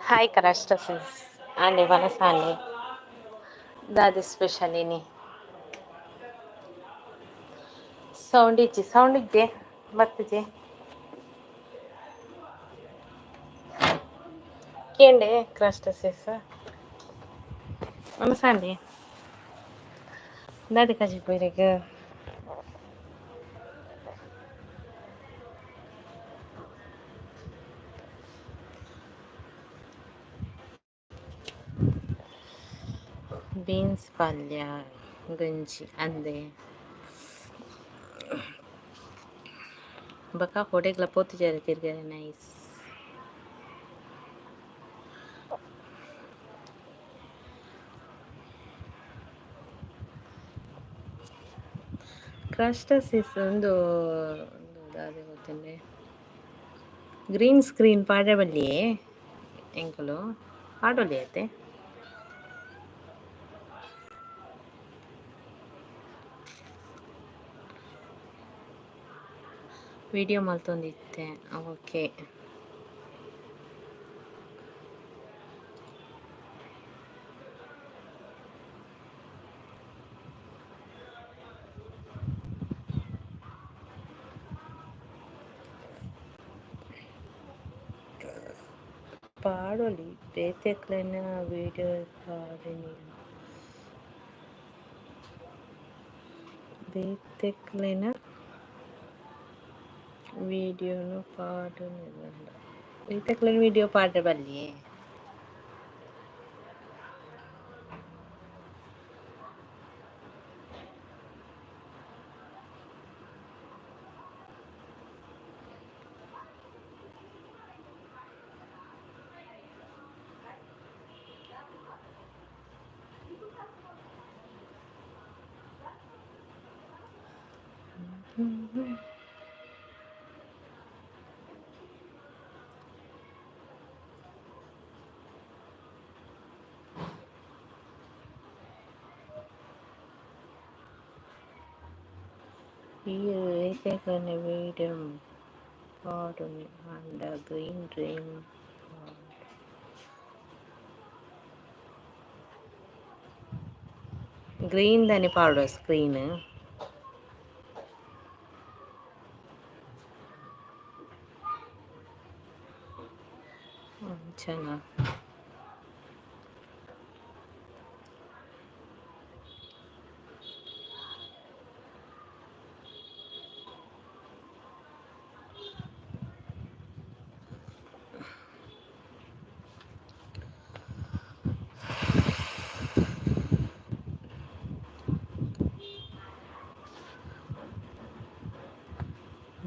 Hi ಕರಾಸ್ಟಸಿಸ್ ಆಂಡೆ ವನಸಾಂಡೆ ದಾದೆ special ಇನಿ sound ಇಜ್ಜಿ sound ಇಜ್ಜೆ ಬತ್ತುಜೆ ಕೇಂಡೆ ಕ್ರಾಸ್ಟಸಿಸ್ ವನಸಾಂಡೆ ದಾದೆ ಕಜಿಪುರಿಗ್ beans ಪಲ್ಯ ಗಂಜಿ ಅಂದೆ ಬೊಕ ಕೋಡೆಗ್ಲ ಪೋತುಜೆರ್ ತಿರ್ಗರೆ ನೈಸ್. ಕ್ರಸ್ಟಸಿಸ್ ಉಂದು ಉಂದು ದಾದ ಗೊತ್ತುಂಡೆ ಗ್ರೀನ್ ಸ್ಕ್ರೀನ್ ಪಾಡ್ರೆ ಬಲ್ಲಿಯೇ ಎಂಕುಲು ಪಾಡೊಲಿ ಅತೆ. ವಿಡಿಯೋ ಮಲ್ತೊಂದಿತ್ತೆ ಓಕೆ. ಪಾಡೊಲಿ ಬೇತೆಕ್ಲೆನ ವಿಡಿಯೋ ಪಾಡಿನಿ ಬೇತೆಕ್ಲೆನ ವಿಡಿಯೋನು ಪಾಡುನಿ ಬೇತೆಕ್ಲೆನ ವಿಡಿಯೋ ಪಾಡ್ರೆ ಬಲ್ಲಿಯೇ. ಈ ಬೇತೆಕ್ಲೆನ ವಿಡಿಯೋ ಪಾಡುನಿ ಆಂಡ ಗ್ರೀನ್ ಡ್ರೀಮ್ ಗ್ರೀನ್ ದಾನೆ ಪಾಡುವ ಸ್ಕ್ರೀನ್. ಅಂಚನ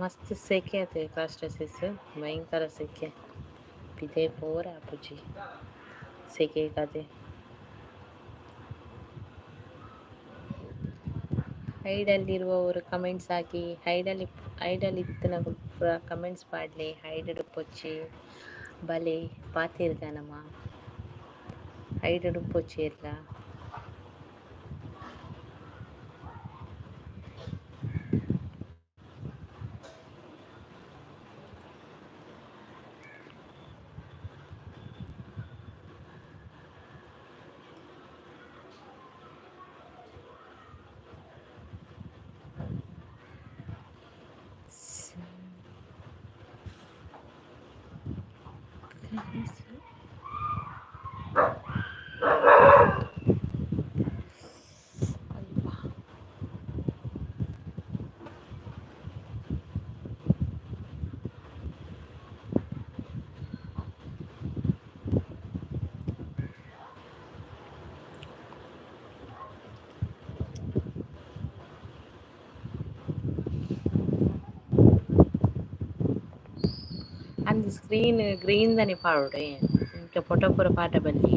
ಮಸ್ತ್ ಸೆಕೆ ಆತೆ ಕ್ರಾಸ್ಟಸಿಸ್ ಭಯಂಕರ ಸೆಕೆ ಪಿದಯಿ ಪೂರ ಆಪುಜಿ ಸೆಕೆಗ್ ಹೈಡಲ್ಲಿರುವವರು ಕಮೆಂಟ್ಸ್ ಹಾಕಿ ಹೈಡಲ್ಲಿ ಹೈಡಲ್ಲಿ ಇತ್ತಿನಕುಲು ಪೂರ ಕಮೆಂಟ್ಸ್ ಪಾಡ್ಲೆ ಹೈಡ್ ಪೊಚ್ಚಿ ಬಲೆ ಪಾತೆರ್ಗ ನಮ ಹೈಡ್ ಪೊಚ್ಚಿ ಏರ್ಲ. ಅಂದ್ ಸ್ಕ್ರೀನ್ ಗ್ರೀನ್ ದಾನೆ ಪಾಡೊಡೆ ಇಂಚ ಫೊಟೊ ಪೂರ ಪಾಡ್ರೆ ಬಲ್ಲಿ.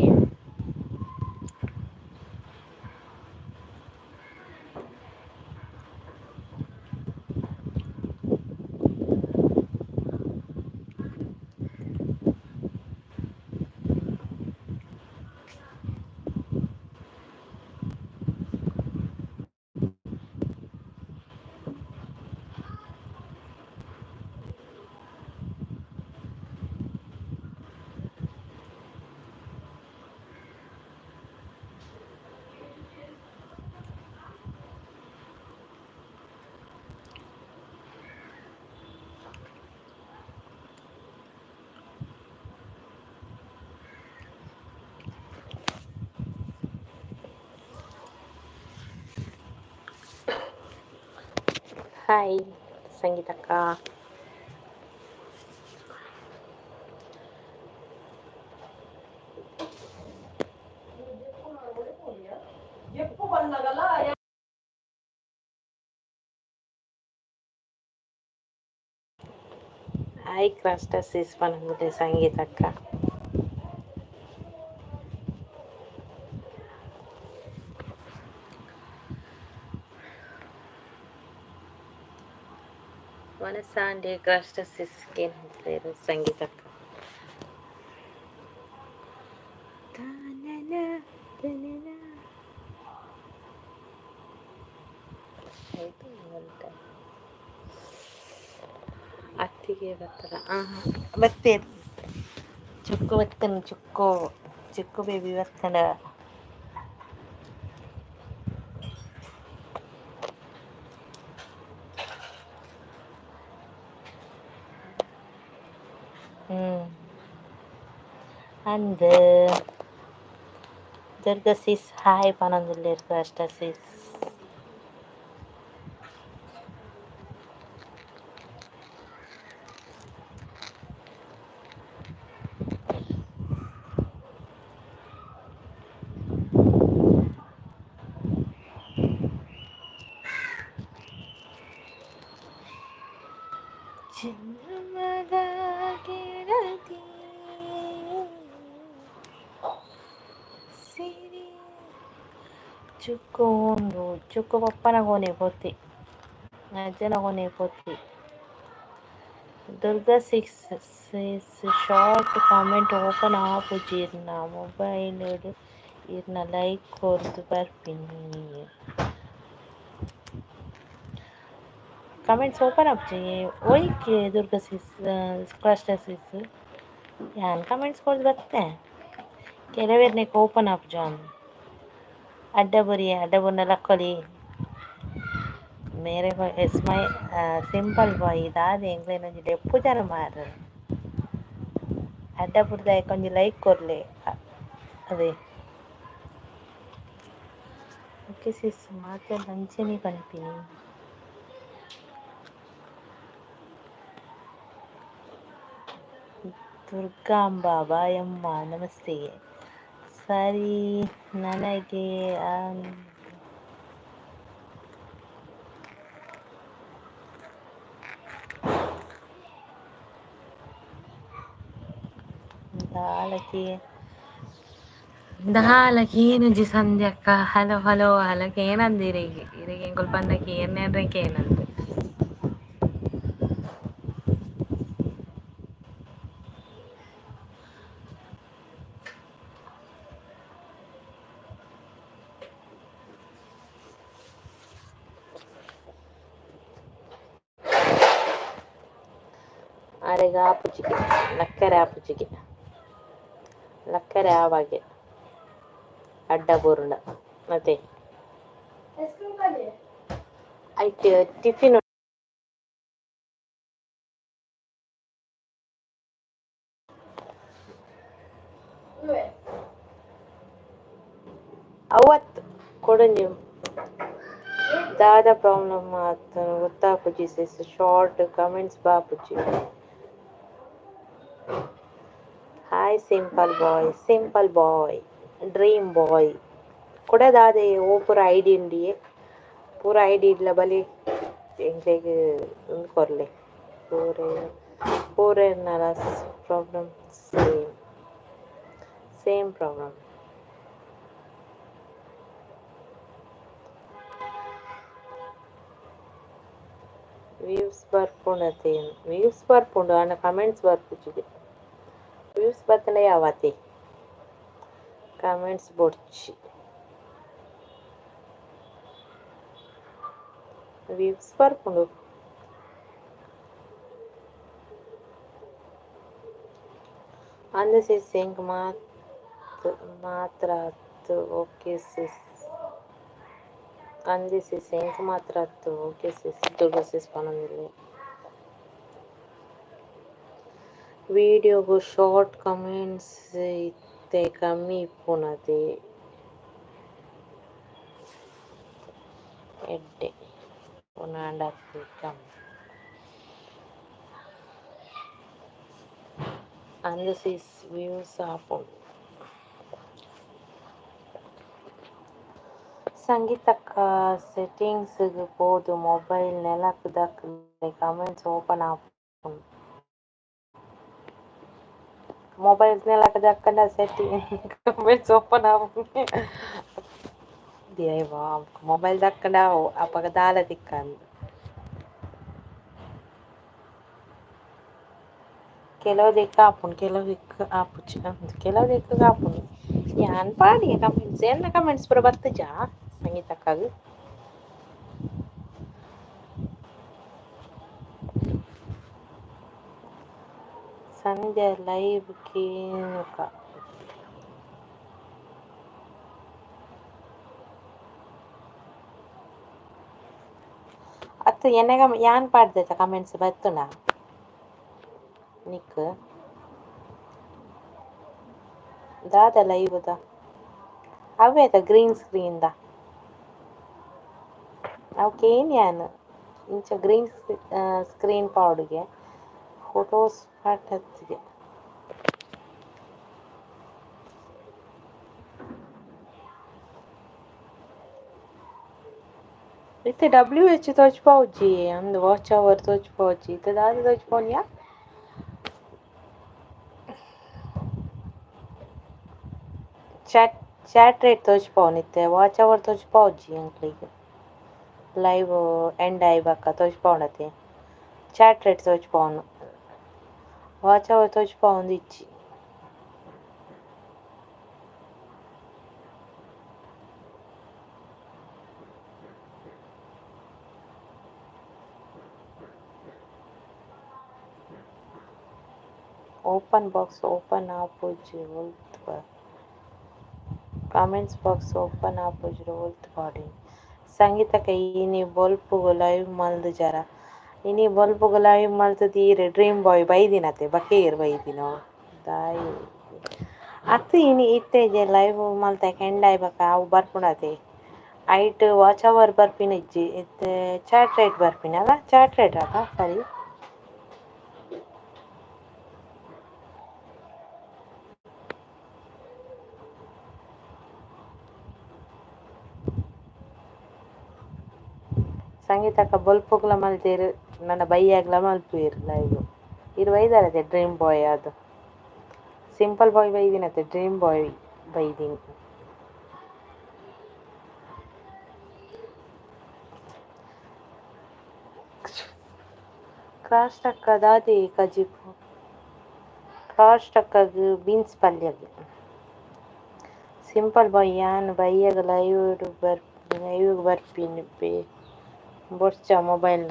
ಹಾಯ್ ಸಂಗೀತಕ್ಕ. ಹಾಯ್ ಕ್ರಾಸ್ಟಸಿಸ್ ಪನಂಗುಲೆ ಸಂಗೀತಕ್ಕ. ವನಸಾಂಡೆ ಕ್ರಾಸ್ಟಸಿಸ್ ಕೇನಂತೇರು ಸಂಗೀತಕ್ಕ. ತಾನನ ತನನ ಆಯ್ತು ಅಂತ ಅತ್ತಿಗೆ ಬರ್ತಾರ. ಬತ್ತೇರು ಚುಕ್ಕು ಬತ್ತನು, ಚುಕ್ಕು ಚುಕ್ಕು ಬೇಬಿ ಬತ್ತನ. ಅಂದ್ ದುರ್ಗ ಸಿಸ್ ಹಾಯ್ ಪನೊಂದುಲ್ಲೆರ್ ಅಷ್ಟ ಸಿಸ್. ಜನ್ಮದ ಗೆಳತಿ ಸಿರಿ ಚುಕ್ಕು ಉಂಡು, ಚುಕ್ಕು ಪಪ್ಪನ ಕೋನೆ ಪೋತಿ, ಅಜ್ಜನ ಕೋನೆ ಪೋತಿ. Durga six short comment open ಆಪುಜಿ ಇರ್ನ ಮೊಬೈಲ್ ಇರ್ನ ಲೈಕ್ ಕೊರ್ದು ಬರ್ಪಿನಿ. ಕಮೆಂಟ್ಸ್ ಓಪನ್ ಆಪುಜಿ ಒಯ್ಕೆ ದುರ್ಗಾ ಸಿಸ್ ಕ್ರಾಸ್ಟರ್ ಸಿಸ್ ಯಾನ್ ಕಮೆಂಟ್ಸ್ ಕೊರ್ದು ಬತ್ತೆ. ಕೆಲವೆರ್ನೆಕ್ ಓಪನ್ ಆಪುಜಿ ಅಡ್ಡ ಬೊರಿಯೆ, ಅಡ್ಡ ಬೊರ್ನ ಲಕ್ಕೊಲಿ. ಮೇರೆ ಎಸ್ ಮೈ ಸಿಂಪಲ್ ಬಾಯ್ ದಾದ ಎಂಕ್ಲೆನ ಒಂಜಿ ಲೆಪ್ಪುಜನ ಮಾರ್ರೆ. ಅಡ್ಡ ಬುಡ್ದು ಒಂಜಿ ಲೈಕ್ ಕೊರ್ಲೆ. ಅದೇ ಓಕೆ ಸಿಸ್, ಮಾತೆರ್ಲ ಅಂಚನೆ ಪನ್ಪಿನಿ. ದುರ್ಗಾಂಬಾ ಬಾಯಮ್ಮ ನಮಸ್ತೆ. ಸರಿ ನನಗೆ ದಾಲಕಿ ದಾಲಕೇನುಜಿ ಸಂಧ್ಯಕ್ಕ. ಹಲೋ ಹಲೋ ಹಲೋ ಕೇನಂದು ಇರೆಗ್ ಇರೆಗ್ ಎಂಕುಲು ಪಂಡ ಕೇನ್ರೆ ಕೇನಂದು. ಅರೆಗ್ ಆಪುಜಿಗೆ ಲಕ್ಕರೆ ಆಪುಜಿಗೆ ಲಕ್ಕರೆ ಆವಾಗೆ ಅಡ್ಡ ಬೂರುಂಡ ಮತ್ತೆ ಐಟ್ ಟಿಫಿನ್ ಅವತ್ತು ಕೊಡೊಂಜಿ ದಾದ ಪ್ರಾಬ್ಲಮ್ ಆತನ ಗೊತ್ತಾಪುಜಿ ಸಿಸ್. ಶಾರ್ಟ್ ಕಮೆಂಟ್ಸ್ ಬಾಪುಜಿ. Hi simple boy, simple boy, dream boy ಕೂಡ ದಾದೆ ಓ ಪೂರ ಐಡಿ ಉಂಡಿಯೇ ಪೂರ ಐಡಿ ಇಡ್ಲ ಬಲಿ ಎಂಕ್ಲೆಗ್ ಉಂದು ಕೊರ್ಲೆ. ಪೂರ ಪೂರೆರ್ನಲ problem same same problem. Views ಬರ್ಪುಂಡತೆ, views ಬರ್ಪುಂಡು ಆಂಡ ಕಮೆಂಟ್ಸ್ ಬರ್ಪುಜಿಗೆ. ವ್ಯೂಸ್ ಬತ್ತಂಡ ಯಾವತಿ ಕಮೆಂಟ್ಸ್ ಬೊಡ್ಚಿ. ವ್ಯೂಸ್ ಬರ್ಪುಂಡು. ಅಂದ ಸಿಸ್ ಎಂಕ್ ಮಾತ್ರ ಅತ್ತ್ ಓಕೆ ಸಿಸ್. ಅಂದೆ ಸಿಸ್ ಎಂಕ್ ಮಾತ್ರ ಅತ್ತ್ ಓಕೆ ಸಿಸ್. ದುರ್ಗಾ ಸಿಸ್ ಪನೊಂದುಲ್ಲೆ. ವೀಡಿಯೋಗು ಶಾರ್ಟ್ ಕಮೆಂಟ್ಸ್ ಇತ್ತೆ ಕಮ್ಮಿ ಇಪ್ಪುನತೆ ಎಡ್ಡೆ ಪುನಾಂಡ. ಆಂಡ ಅಂದು ಸೀಸ್ ವ್ಯೂಸ್ ಆಪುಂಡು. ಸಂಗೀತಕ್ಕ ಸೆಟ್ಟಿಂಗ್ಸ್ ಪೋದು ಮೊಬೈಲ್ ನೆಲಕ್ ದಕ್ಲೆ ಕಮೆಂಟ್ಸ್ ಓಪನ್ ಆಪುಂಡು. ಮೊಬೈಲ್ ನೆಲಕ್ ದಕ್ಕಂಡ ಸೆಟ್ಟಿಂಗ್ ಕಮೆಂಟ್ಸ್ ಓಪನ್ ಆಪುಂಡು. ದೇವಾ ಮೊಬೈಲ್ ದಕ್ಕಂಡ ಅಪಗ ದಾಲ ತಿಕ್ಕಂದು. ಕೆಲವು ದಿಕ್ಕ ಆಪುಂಡು ಕೆಲವು ದಿಕ್ಕ ಆಪುಜಿ ಕೆಲವು ದಿಕ್ಕ ಆಪುಂಡು. ಯಾನ್ ಪಾಡಿಯೆ ಕಮೆಂಟ್ಸ್ ಎನ್ನ ಕಮೆಂಟ್ಸ್ ಪೂರ ಬತ್ತುಜಾ ಸಂಗೀತಕ್ಕಾಗ? ಸಂಧ್ಯಾ ಲೈವ್ ಕೇನುಕ ಅತ್ತು ಎನ್ನ ಯಾನ್ ಪಾಡ್ದೆತ ಕಮೆಂಟ್ಸ್ ಬತ್ತುಂಡ ನಿಕ್ ದಾದ ಲೈವ್ ದ ಅವ್ವೇತ ಗ್ರೀನ್ ಸ್ಕ್ರೀನ್ the ಅವು ಕೇನ್ ಯಾನ್ ಇಂಚ ಗ್ರೀನ್ ಸ್ಕ್ರೀನ್ ಪಾಡುಗೆ ಫೋಟೋಸ್ ಪಾಠತ್ತಿಗೆ. ಇತ್ತೆ ಡಬ್ಲ್ಯೂ ಎಚ್ ತೋಜ್ಪಾವುಜಿ ಅಂದ್ ವಾಚ್ ಅವರ್ ತೋಜ್ಪಾವುಜಿ ಇತ್ತೆ ದಾದ ತೋಜ್ಪಾವುನಿಯಾ? ಚಾಟ್ ಚಾಟ್ ರೇಟ್ ತೋಜ್ಪಾವುನು ಇತ್ತೆ ವಾಚ್ ಅವರ್ ತೋಜ್ಪಾವುಜಿ ಎಂಕ್ಲೆಗ್ ಲೈವ್ ಎಂಡ್ ಆಯಿ ಬೊಕ್ಕ ತೋಜ್ಪಾವುಂಡತೆ ಚಾಟ್ ರೇಟ್ ತೋಜ್ಪಾವುನು ವಾಚ್ ಅವರ್ ತೋಜ್ಪಾವೊಂದು ಇಜ್ಜಿ. ಓಪನ್ ಬಾಕ್ಸ್ ಓಪನ್ ಆಪುಜಿ ಒಲ್ತು ಕಾಮೆಂಟ್ಸ್ ಬಾಕ್ಸ್ ಓಪನ್ ಆಪುಜಿ ಒಲ್ತು ಪಾಡಿ. ಸಂಗೀತಕ್ಕ ಇನಿ ಬೊಲ್ಪುಗು ಲೈವ್ ಮಲ್ದು ಜರ ಇನಿ ಬೊಲ್ಪುಗು ಲೈವ್ ಮಲ್ತುದು ಈರ್ ಡ್ರೀಮ್ ಬಾಯ್ ಬೈದಿನತೆ ಬಕೇರ್ ಬೈದಿನ ದಾಯಿ ಅತ್ತು ಇನಿ ಇತ್ತೆಜೆ ಲೈವ್ ಮಲ್ತ ಎಂಡ್ ಆಯಿ ಬೊಕ್ಕ ಅವು ಬರ್ಪುಂಡತೆ ಐಟ್ ವಾಚ್ ಅವರ್ ಬರ್ಪಿನ ಇಜ್ಜಿ ಇತ್ತೆ ಚಾಟ್ ರೇಟ್ ಬರ್ಪಿನ ಅಲ್ಲ ಚಾಟ್ ರೇಟ್ ಅತ ಸರಿ. ಸಂಗೀತಕ್ಕ ಬೊಲ್ಪುಗುಲ ಮಲ್ತೇರು ನನ್ನ ಬೈಯಾಗ್ಲ ಮಲ್ಪುವೆರ್ ಲೈವ್ ಇರು ಬೈದಾರತೆ ಡ್ರೀಮ್ ಬಾಯ್ ಅದು ಸಿಂಪಲ್ ಬಾಯ್ ಬೈದಿನತೆ ಡ್ರೀಮ್ ಬಾಯ್ ಬೈದಿನಿ. ಕ್ರಾಸ್ ಟಕ್ಕ ದಾದೆ ಕಜಿಪು ಕ್ರಾಸ್ ಟಕ್ಕಗ್ ಬೀನ್ಸ್ ಪಲ್ಯಗ್ ಸಿಂಪಲ್ ಬಾಯ್ ಯಾನ್ ಬೈಯಾಗ ಲೈವ್ ಲೈವ್ ಬರ್ಪಿನಿ ಬೇ ಬೊರ್ಚ ಮೊಬೈಲ್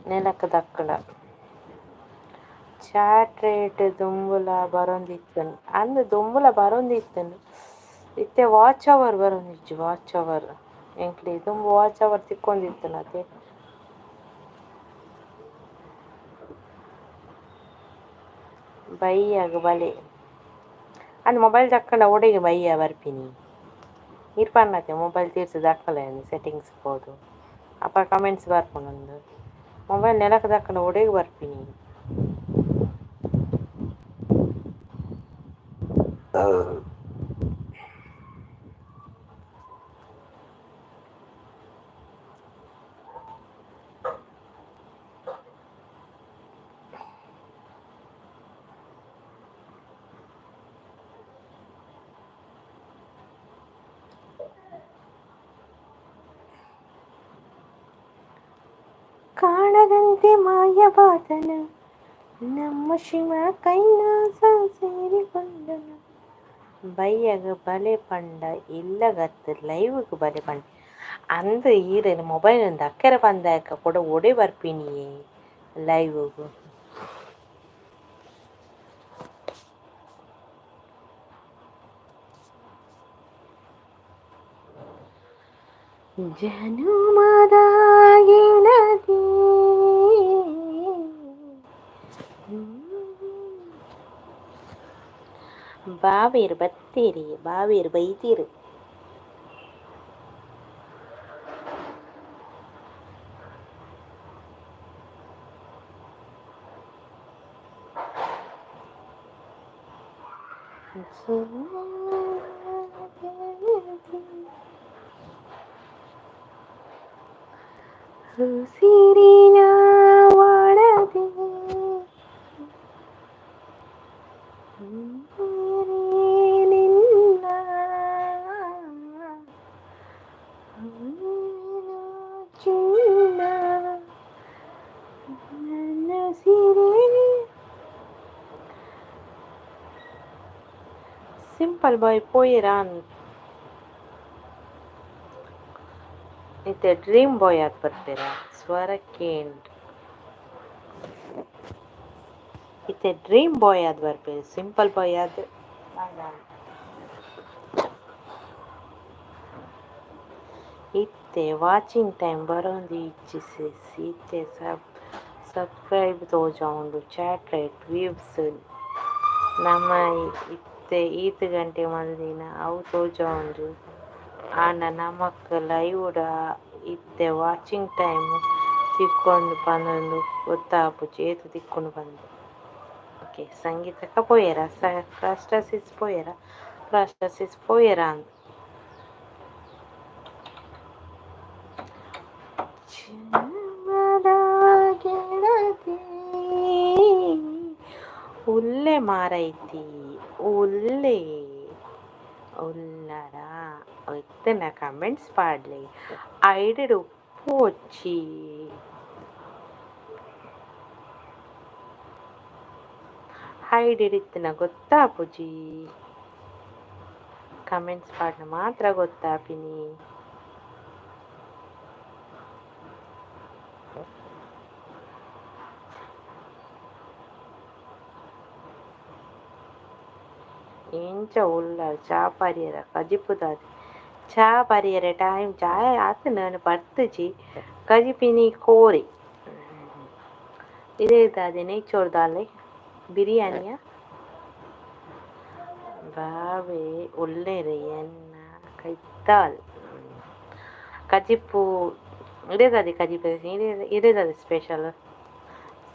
ನೆಲಕ್ ದಕ್ಕಂಡ ಚಾಟ್ ರೇಟ್ ದುಂಬುಲ ಬರೊಂದಿತ್ತುಂಡು ಅಂದ್ ದುಂಬುಲ ಬರೊಂದಿತ್ತುಂಡು ಇತ್ತೆ ವಾಚ್ ಅವರ್ ಬರೊಂದಿಜ್ಜಿ ವಾಚ್ ಅವರ್ ಎಂಕ್ಲೆ ದುಂಬು ವಾಚ್ ಅವರ್ ತಿಕ್ಕೊಂದಿತ್ತುಂಡು ಅತೆ. ಬೈಯಾಗ ಬಲೆ ಅಂದ್ ಮೊಬೈಲ್ ದಕ್ಕಂಡ ಒಡೆಗೆ ಬಯ್ಯ ಬರ್ಪಿನಿ ಈರ್ ಪನ್ನತೆ ಮೊಬೈಲ್ ತೀರ್ತು ದಕ್ಕಲೆ ಸೆಟ್ಟಿಂಗ್ಸ್ ಪೋದು ಅಪ ಕಮೆಂಟ್ಸ್ ಬರ್ಪುಂಡು ಮೊಬೈಲ್ ನೆಲಕ್ ದಕ್ಕಂಡ ಒಡೆಗೆ ಬರ್ಪಿನಿ. ಕಾಣದಂತೆ ಮಾಯವಾದನು ನಮ್ಮ ಶಿವ ಕೈಲಾಸ ಸೇರಿಕೊಂಡನು. ಬಯ್ಯಗ ಬಲೆ ಪಂಡ ಇಲ್ಲಗತ್ತು ಲೈವ್ಗ್ ಬಲೆ ಪಂಡ ಅಂದ್ ಈರೆನ ಮೊಬೈಲ್ ದಕ್ಕರೆ ಪಂದಾಯಕ ಕೂಡ ಒಡೆ ಬರ್ಪಿನಿಯೇ ಲೈವ್ಗ್. ಜನುಮದಾಗಿನದಿ ಬಾವೇರು ಬತ್ತೀರಿ ಬಾವೇರು ಬೈತೀರು. ಉಸಿರಿನ ಒಡದೆ ನಿನ್ನ ಚಿನ್ನ ನನ್ನ ಸಿರೆ. ಸಿಂಪಲ್ ಬಾಯ್ ಪೋಯೆರಾನ್ ಇತ್ತೆ ಡ್ರೀಮ್ ಬಾಯ್ ಆದ್ ಬರ್ಪೆರ ಸ್ವರ ಕೇಂಡ್ ಇತ್ತೆ ಡ್ರೀಮ್ ಬಾಯ್ ಆದ್ ಬರ್ಪೆರ್ ಸಿಂಪಲ್ ಬಾಯ್ ಆದ್ ಇತ್ತೆ ವಾಚಿಂಗ್ ಟೈಮ್ ಬರೊಂದು ಇಜ್ಜಿ ಸಿಸ್ ಇತ್ತೆ ಸಬ್ಸ್ಕ್ರೈಬ್ ತೋಜಾವುಂಡು ಚಾಟ್ ರೇಟ್ ವ್ಯೂಸ್ ನಮ ಇತ್ತೆ ಈತ್ ಗಂಟೆ ಮಲ್ದಿನ ಅವು ತೋಜಾವುಂಡು ಆಂಡ ನಮಕ್ ಲೈವ್ ಡ್ ಇತ್ತೆ ವಾಚಿಂಗ್ ಟೈಮ್ ತಿಕ್ಕೊಂದು ಪಂದೊಂದು ಗೊತ್ತಾಪುಜಿ ಏತ್ ತಿಕ್ಕುಂಡು ಪಂದ್. ಓಕೆ ಸಂಗೀತಕ್ಕ ಪೋಯೆರ ಕ್ರಾಸ್ಟಾಸಿಸ್ ಪೋಯೆರ ಕ್ರಾಸ್ಟಾಸಿಸ್ ಪೋಯೆರ ಅಂದ್. ಗೆಳತಿ ಉಲ್ಲೆ ಮಾರೈತಿ ಉಲ್ಲೆ ಉಲ್ಲರ ಇತ್ತನ ಕಮೆಂಟ್ಸ್ ಪಾಡ್ಲೆ ಐಡೆಡ್ ಉಪ್ಪೊಚ್ಚಿ ಹೈಡೆಡ್ ಇತ್ತಿನ ಗೊತ್ತಾಪುಜಿ ಕಮೆಂಟ್ಸ್ ಪಾಡ್ನ ಮಾತ್ರ ಗೊತ್ತಾಪಿನಿ. ಎಂಚ ಉಲ್ಲರ್ ಚಾ ಪರಿಯೆರೆ ಕಜಿಪುದಾದ್ ಚಾ ಪರಿಯೆರೆ ಟೈಮ್ ಚಾಯ್ ಆತ್ಂಡ್ ಪರ್ತಿಜಿ ಕಜಿಪಿನಿ ಕೋರಿ ಇದೇ ದಾದೆ ನೆಯ್ಚೋರ್ ದಾಲೆ ಬಿರಿಯಾನಿಯ ಬಾವೆ ಉಲ್ಲೆರ್ ಎನ್ನ ಕೈತಾಲ್ ಕಜಿಪು ಇದೇ ದಾದೆ ಕಜಿಪು ಇದೇ ದಾದೆ ಸ್ಪೆಷಲ್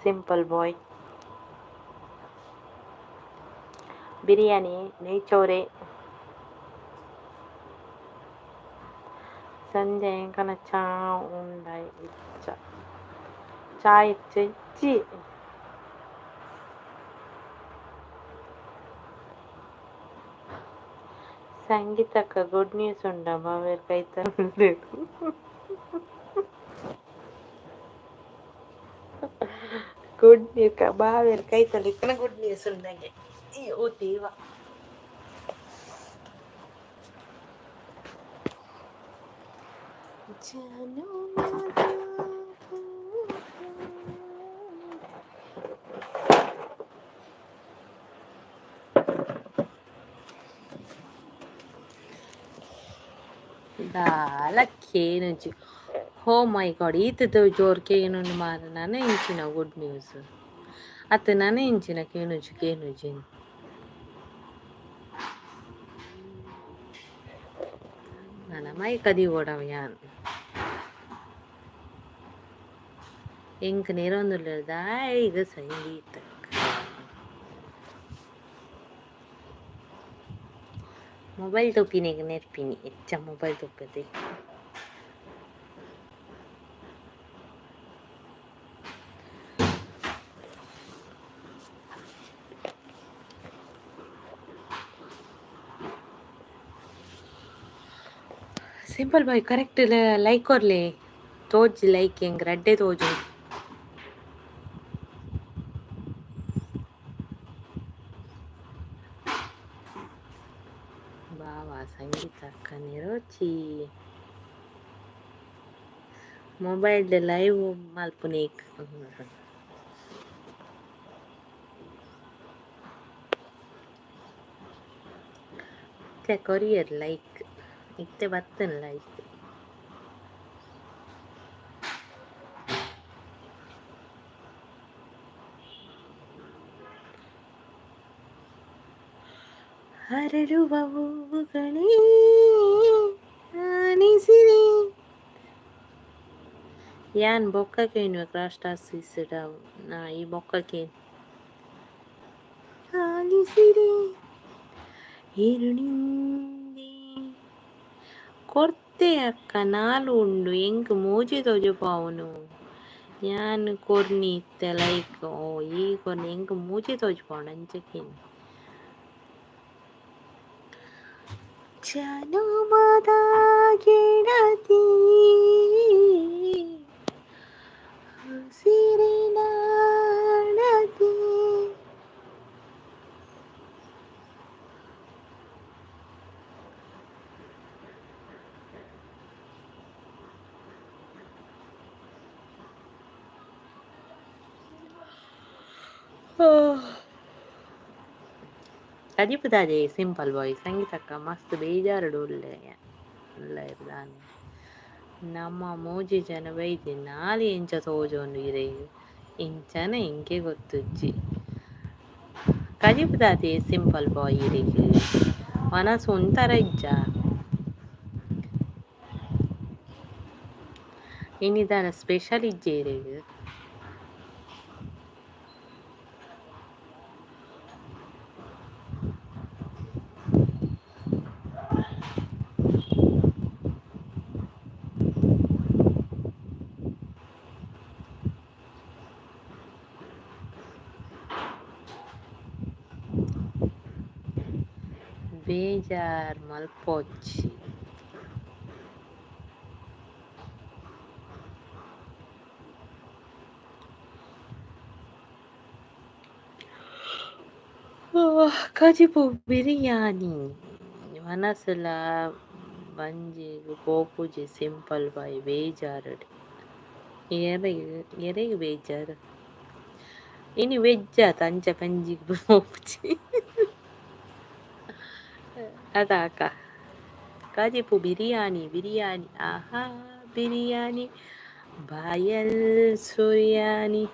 ಸಿಂಪಲ್ ಬಾಯ್ ಬಿರಿಯಾನಿ ನೆಯ್ಚೋರೆ ಸಂಜೆ ಎಂಕನ ಚಾ ಉಂಡಾಯ್ ಇಚ್ಚ ಚಾ ಇಚ್ಚ ಇಜ್ಜಿ. ಸಂಗೀತಕ್ಕ ಗುಡ್ ನ್ಯೂಸ್ ಉಂಡ ಬಾವೆರ್ ಕೈತಲ್ ಉಲ್ಲೆರ್. ಗುಡ್ ನ್ಯೂಸ್ ಬಾವೆರ್ ಕೈತಲ್ ಇತ್ತಿನ ಗುಡ್ ನ್ಯೂಸ್ ಉಂಡಗೆ ಓ ದೇವ. ದಾಲ ಕೇನುಜಿ ಹೋ ಮೈ ಗಾಡ್ ಈತ ಜೋರು ಕೇನುಂಡು ಮಾರ ನನ ಇಂಚಿನ ಗುಡ್ ನ್ಯೂಸ್ ಅತ್ತ ನನ ಇಂಚಿನ ಕೇನುಜಿ ಕೇನುಜಿ ನನ ಮೈ ಕದಿ ಓಡವ ಯಾನ್ ಎಂಕ್ ನೆರೊಂದುಲ್ಲೆರ್ ದಾಯೆಗ್ ಸಂಗೀತ ಮೊಬೈಲ್ ತೂಪಿನೆಗ್ ನೆರ್ಪಿನಿ ಎಚ್ಚ ಮೊಬೈಲ್ ತೂಪೆದೆ. ಸಿಂಪಲ್ ಬಾಯ್ ಕರೆಕ್ಟ್ ಲೈಕ್ ಕೊರ್ಲೆ ತೋಜಿ ಲೈಕ್ ಎಂಕ್ ರಡ್ಡೆ ತೋಜುಂಡು. ಬಾವಾ ಸಂಗೀತಕ್ಕ ನೆರೋಚಿ ಮೊಬೈಲ್ ಲೈವ್ ಮಲ್ಪುನೇಕ್ ಇತ್ತೆ ಕೊರಿಯರ್ ಲೈಕ್ ಇತ್ತೆ ಬತ್ತನ್ ಲೈಕ್. ಅರಳುವ ಹೂವುಗಳೇ ಆನಿಸಿರಿ ಯಾನ್ ಬೊಕ್ಕ ಕೇನುವೆ ಕ್ರಾಸ್ಟಾಸಿಸ್ ಈ ಬೊಕ್ಕ ಕೇನ್ ಆಲಿಸಿರಿ. ಏರುನಿಂದೆ ಕೊರ್ತೆ ಅಕ್ಕ ನಾಲ್ ಉಂಡು ಎಂಕ್ ಮೂಜಿ ತೋಜಪಾವುನು ಯಾನ್ ಕೊರ್ನಿ ಇತ್ತೆ ಲೈಕ್ ಓ ಈ ಕೊರ್ನಿ ಎಂಕ್ ಮೂಜಿ ತೋಜಪಾವುಂಡು ಅಂಚ ಜನಮದ ಗೆಳತಿ ಹಸಿರಿನ ಅಳತಿ. ಕಜಿಪುದಾಜೆ ಸಿಂಪಲ್ ಬಾಯ್ ಸಂಗೀತಕ್ಕ ಮಸ್ತ್ ಬೇಜಾರುಡು ಉಲ್ಲೆ ಉಲ್ಲೆರ್ ದಾನೆ ನಮ್ಮ ಮೂಜಿ ಜನ ಬೈದಿ ನಾಲ್ ಎಂಚ ತೋಜೊಂಡು ಇರೆಗ್ ಇಂಚನ ಎಂಕೆ ಗೊತ್ತುಜ್ಜಿ ಕಜಿಪುದಾತೆ ಸಿಂಪಲ್ ಬಾಯ್ ಇರೆಗ್ ವನಸ್ ಒಂಥರ ಇಜ್ಜ ಇನಿ ದಾಲ ಸ್ಪೆಷಲ್ ಇಜ್ಜೆ ಇರೆಗ್. ಬೇಜಾರ್ ಮಲ್ಪೊಚ್ಚಿ. ಕಜಿಪು ಬಿರಿಯಾನಿ ವನಸುಲ ಬಂಜಿಗ್ ಪೋಪುಜಿ ಸಿಂಪಲ್ ಬಾಯ್ ಬೇಜಾರುಡ್ ಎರೆಗ್ ಎರೆಗ್ ಬೇಜಾರ್ ಇನಿ ವೆಜ್ ಆತ ಅಂಚ ಬಂಜಿಗ್ ಪೋಪುಜಿ ಅತ ಅಕ್ಕ ಕಜಿಪು ಬಿರಿಯಾನಿ ಬಿರಿಯಾನಿ ಆಹಾ ಬಿರಿಯಾನಿ ಬಾಯಲ್ ಸುರಿಯಾನಿ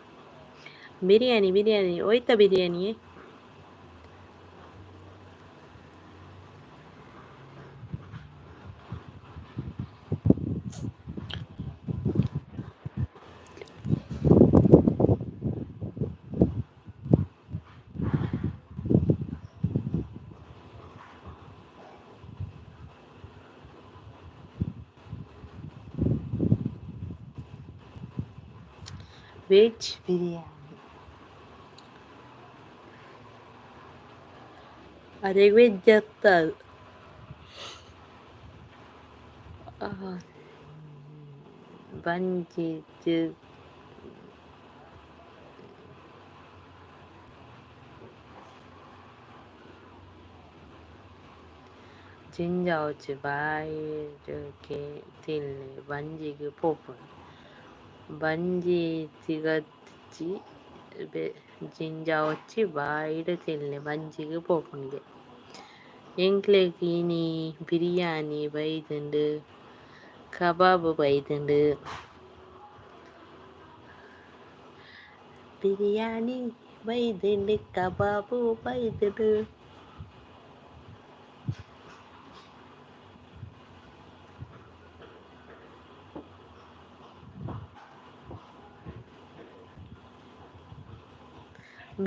ಬಿರಿಯಾನಿ ಬಿರಿಯಾನಿ ಒಯ್ತ ಬಿರಿಯಾನಿ. ವೆಜ್ ಬಿರಿಯಾನಿ ಅರೆಗ್ ವೆಜ್ ಅತ್ತ ಬಂಜಿಗ್ ಜಿಂಜಾವೊಚಿ ಬಾಯಿಡ್ ತಿನ್ಲೆ ಬಂಜಿಗ್ ಪೋಪುಂಡು ಬಂಜಿ ತಿಗತ್ಜಿ ಜಿಂಜಾವೊಚಿ ಬಾಯಿಡ್ ತಿನ್ಲೆ ಬಂಜಿಗ್ ಪೋಪುಂಡುಗೆ ಎಂಕ್ಲೆಗ್ ಇನಿ ಬಿರಿಯಾನಿ ಬೈದುಂಡು ಕಬಾಬ್ ಬೈದುಂಡು. ಬಿರಿಯಾನಿ ಬೈದುಂಡು ಕಬಾಬ್ ಬೈದುಂಡು.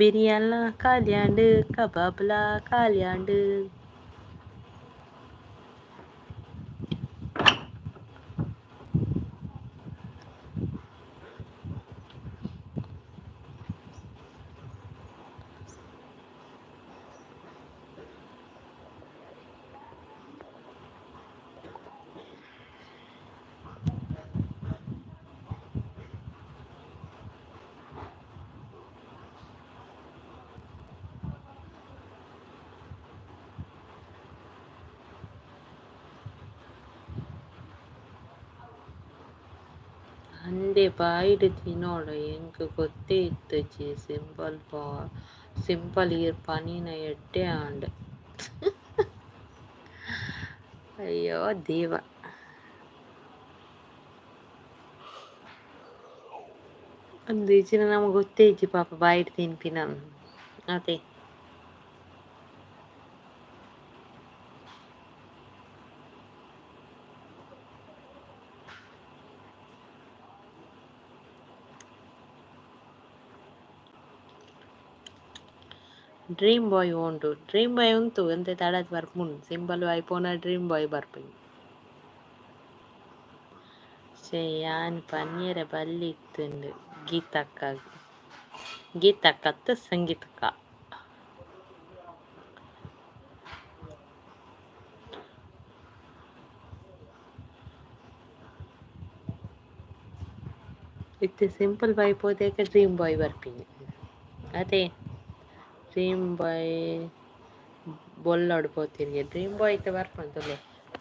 ಬಿರಿಯಾನಿಲ ಕಾಲಿಯಾಂಡ್ ಕಬಾಬ್ಲ ಕಾಲಿಯಾಂಡ್. ಅಂದೆ ಬಾಯಿಡ್ ತಿನೊಡು ಎಂಕ್ ಗೊತ್ತೇ ಇತ್ತಿಜಿ ಸಿಂಪಲ್ ಸಿಂಪಲ್ ಈರ್ ಪನಿನ ಎಡ್ಡೆ ಆಂಡ್. ಅಯ್ಯೋ ದೇವ. ಅಂದು ಇಜ್ಜಿಡ ನಮಗ್ ಗೊತ್ತೇ ಇಜ್ಜಿ ಪಾಪ ಬಾಯಿಡ್ ತಿನ್ಪಿನ ಅತೆ. ಡ್ರೀಮ್ ಬಾಯ್ ಉಂಡು ಡ್ರೀಮ್ ಬಾಯ್ ಉಂತು ಎಂತ ತಡತ್ ಬರ್ಪುಂಡು ಸಿಂಪಲ್ ಬಾಯ್ ಪೋನ ಡ್ರೀಮ್ ಬಾಯ್ ಬರ್ಪುಂಡು ಶೇ ಯಾನ್ ಪನ್ಯೆರೆ ಬಲ್ಲಿ ಇತ್ತುಂಡು ಗೀತಕ್ಕ ಗೀತಕ್ಕತ್ತ ಸಂಗೀತಕ್ಕ ಇತ್ತೆ ಸಿಂಪಲ್ ಬಾಯ್ ಪೋದೇಕ ಡ್ರೀಮ್ ಬಾಯ್ ಬರ್ಪಿನಿ ಅದೇ ಡ್ರೀಮ್ ಬಾಯ್ ಬೊಲ್ಲೋಡು ಪೋತಿರಿಗೆ ಡ್ರೀಮ್ ಬಾಯ್ ಇತ್ತೆ ಬರ್ಪುಂಡು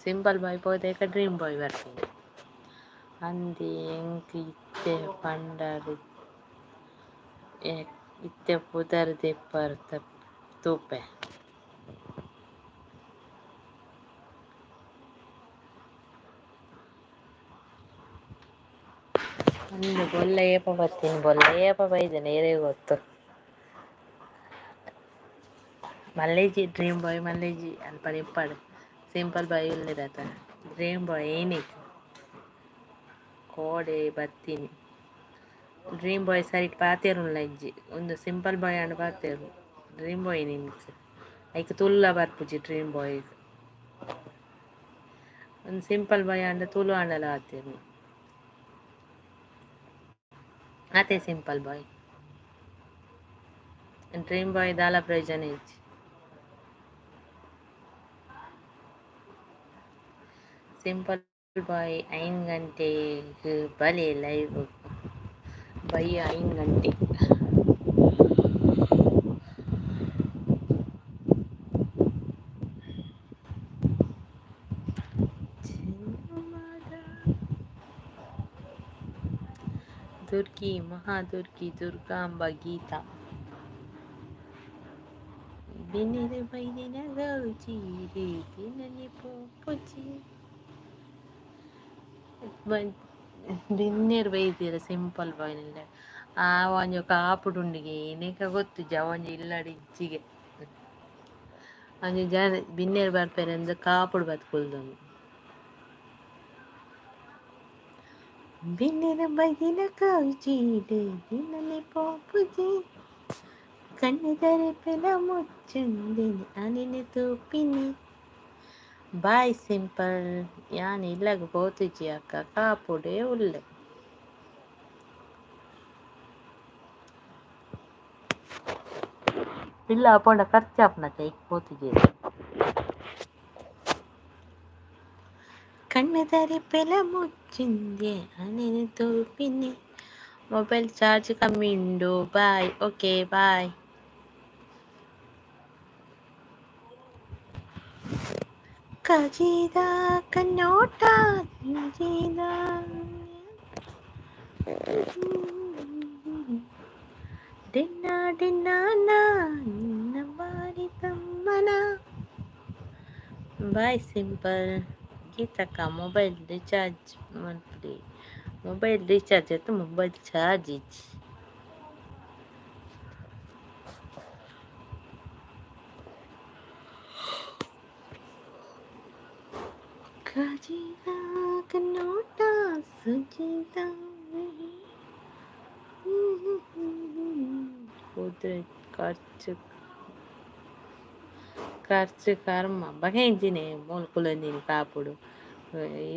ಸಿಂಪಲ್ ಬಾಯ್ ಪೋದೇಕ ಡ್ರೀಮ್ ಬಾಯ್ ಬರ್ಪಿನಿ ಅಂದಿ ಎಂಕ್ ಇತ್ತೆ ಪಂಡರ್ ಇತ್ತೆ ಪುದರ್ ದೆಪ್ಪರ್ ತೂಪೆ ಅಂದ್ ಬೊಲ್ಲ ಏಪ ಬತ್ತೀನಿ ಬೊಲ್ಲ ಏಪ ಬೈದೆನೆ ಏರೆಗ್ ಗೊತ್ತು ಮಲ್ಲೇಜಿ ಡ್ರೀಮ್ ಬಾಯ್ ಮಲ್ಲೇಜಿ ಅಲ್ಪ ಇಪ್ಪಡ್ ಸಿಂಪಲ್ ಬಾಯ್ ಉಲ್ಲೆರತ ಡ್ರೀಮ್ ಬಾಯ್ ಏನಿಕ್ ಕೋಡೆ ಬತ್ತೀನಿ ಡ್ರೀಮ್ ಬಾಯ್ ಸರಿಟ್ ಪಾತೆರುಲ್ಲ ಇಜ್ಜಿ ಒಂದು ಸಿಂಪಲ್ ಬಾಯ್ ಆಂಡ ಪಾತೆರು ಡ್ರೀಮ್ ಬಾಯ್ ನಿಂಕ್ ಐಕ್ ತುಲ್ಲ ಬರ್ಪುಜಿ ಡ್ರೀಮ್ ಬಾಯ್ ಒಂದು ಸಿಂಪಲ್ ಬಾಯ್ ಆಂಡ ತುಳು ಆಂಡಲ ಪಾತೆರು ಅತೆ ಸಿಂಪಲ್ ಬಾಯ್ ಡ್ರೀಮ್ ಬಾಯ್ ದಾಲ ಪ್ರಯೋಜನ ಇಜ್ಜಿ ಸಿಂಪಲ್ ಬಾಯ್ 5 ಗಂಟೆಗ್ ಬಲೆ ಲೈವ್ ಬಯ್ಯ 5 ಗಂಟೆ ದುರ್ಗಿ ಮಹಾದುರ್ಗಿ ದುರ್ಗಾಂಬ ಗೀತಾ ಬಿನ್ನೆರೆ ಬೈದಿನ ಗೌಜಿ ದಿನನಿ ಪೋಪುಜಿ ಬಿನ್ನೆರ್ ಬೈದಿರ ಸಿಂಪಲ್ ಬಾಯ್ ಆ ಒಂಜಿ ಕಾಪುಡುಂಡಿಗೆ ಏನೇಕ ಗೊತ್ತುಜ್ಜಿ ಅವ ಒಂಜಿ ಇಲ್ಲಡ್ ಇಜ್ಜಿಗೆ ಒಂಜಿ ಜನ ಬಿನ್ನೆರ್ ಬರ್ಪೆರೆಂದ್ ಕಾಪುಡು ಬತ್ತ್ ಕುಲ್ದೊಂದು ಬಿನ್ನೆರ್ ಬೈದಿನ ಗೌಜಿಡ್ ದಿನನಿ ಪೋಪುಜಿ ಕಣ್ಣುದರೆಪೆಲ ಮುಚ್ಚುಂದಿನಿ ಅನಿನಿ ತೂಪಿನಿ ಬಾಯ್ ಸಿಂಪಲ್ ಯಾನ್ ಇಲ್ಲಗ್ ಪೋತುಜಿ ಅಕ್ಕ ಕಾಪುಡೇ ಉಲ್ಲೆ ಇಲ್ಲ ಪೋಂಡ ಖರ್ಚು ಆಪುನತೆ ಐಕ್ ಪೋತುಜಿ ಕಣ್ಣುದರೆಪೆಲ ಮುಚ್ಚುಂದೆ ಅನಿನಿ ತೂಪಿನಿ ಮೊಬೈಲ್ ಚಾರ್ಜ್ ಕಮ್ಮಿ ಉಂಡು bye okay bye ಕಜಿದ ಕನ್ನೋಟ ಜಿದ dinner dinner ನಿನ್ನ ಬಾರಿ ತಮ್ಮನ ಬಾಯ್ ಸಿಂಪಲ್ ಗೀತಕ್ಕ ಮೊಬೈಲ್ ರಿಚಾರ್ಜ್ ಮಲ್ಪುಲೆ ಮೊಬೈಲ್ ರಿಚಾರ್ಜ್ ಅತ್ತ ಮೊಬೈಲ್ ಚಾರ್ಜ್ ಇಜ್ಜಿ ಕಜಿದ ಕನ್ನೋಟ ಸುಜಿದ ಕುದುರೆ ಖರ್ಚು ಖರ್ಚು ಕರ್ಮ ಬಗೆಂಜಿನೆ ಮೂಲು ಕುಲೊಂದಿನಿ ಕಾಪುಡು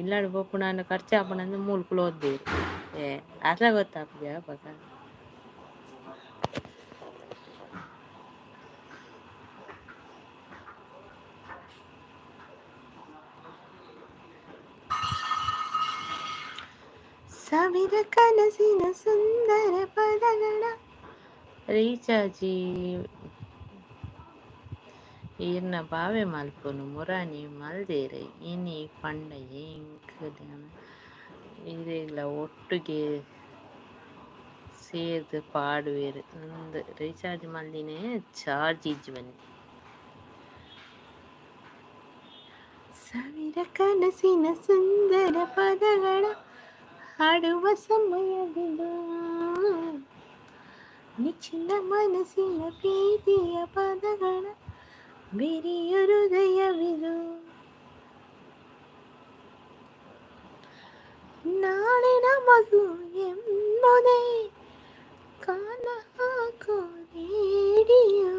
ಇಲ್ಲಡ್ ಪೋಪುಂಡಾಂಡ ಖರ್ಚು ಆಪುಂಡಂದ್ ಮೂಲು ಕುಲೊಂದೆರ್ ಏ ಆತ್ಲ ಗೊತ್ತಾಪುಜ ಬೊಕ ಸಾವಿರ ಕನಸಿನ ಸುಂದರ ಪದಗಳ ರೀಚಾರ್ಜಿ ಈರ್ನ ಬಾವೆ ಮಲ್ಪುನು ಮುರಾನಿ ಮಲ್ದೆರ್ ಇನಿ ಪಂಡ ಎಂಕ್ಲೆನ ಇರೆಗ್ಲ ಒಟ್ಟುಗೆ ಸೇರ್ದ್ ಪಾಡುವೆರ್ ಅಂದ್ ರೀಚಾರ್ಜ್ ಮಲ್ದಿನೆ ಚಾರ್ಜ್ ಇಜ್ಜಿ ಬನ್ನಿ ಸಾವಿರ ಕನಸಿನ ಸುಂದರ ಪದಗಳ ಹಾಡುವ ಸಮಯವಿದು ನಿಚ್ಚಿನ ಮನಸ್ಸಿನ ಪ್ರೀತಿಯ ಪದಗಳ ಬಿರಿಯ ಹೃದಯವಿದು ನಾಳೆ ನಮಗು ಎಂಬುದೇ ಕಾಲ ಹಾಕೋ ರೇಡಿಯೋ.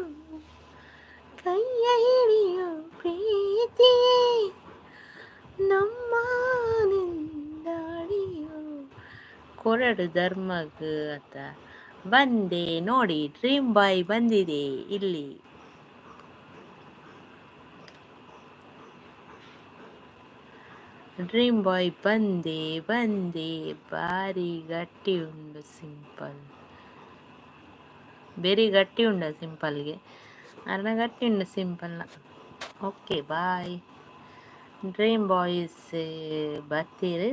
ನಮ್ಮ ನಿಂದಾಡಿಯೋ ಕೊರಡು ಧರ್ಮಗ್ ಅಂತ ಬಂದೆ ನೋಡಿ. ಡ್ರೀಮ್ ಬಾಯ್ ಬಂದಿದೆ ಇಲ್ಲಿ. ಡ್ರೀಮ್ ಬಾಯ್ ಬಂದೆ ಬಂದೆ. ಭಾರಿ ಗಟ್ಟಿ ಉಂಡು ಸಿಂಪಲ್, ಬೇರೆ ಗಟ್ಟಿ ಉಂಡ ಸಿಂಪಲ್ಗೆ. ಅರ್ಣ ಗಟ್ಟಿ ಉಂಡು ಸಿಂಪಲ್ನ. ಓಕೆ ಬಾಯ್ ಡ್ರೀಮ್ ಬಾಯ್ಸ್ ಬರ್ತೀರಿ.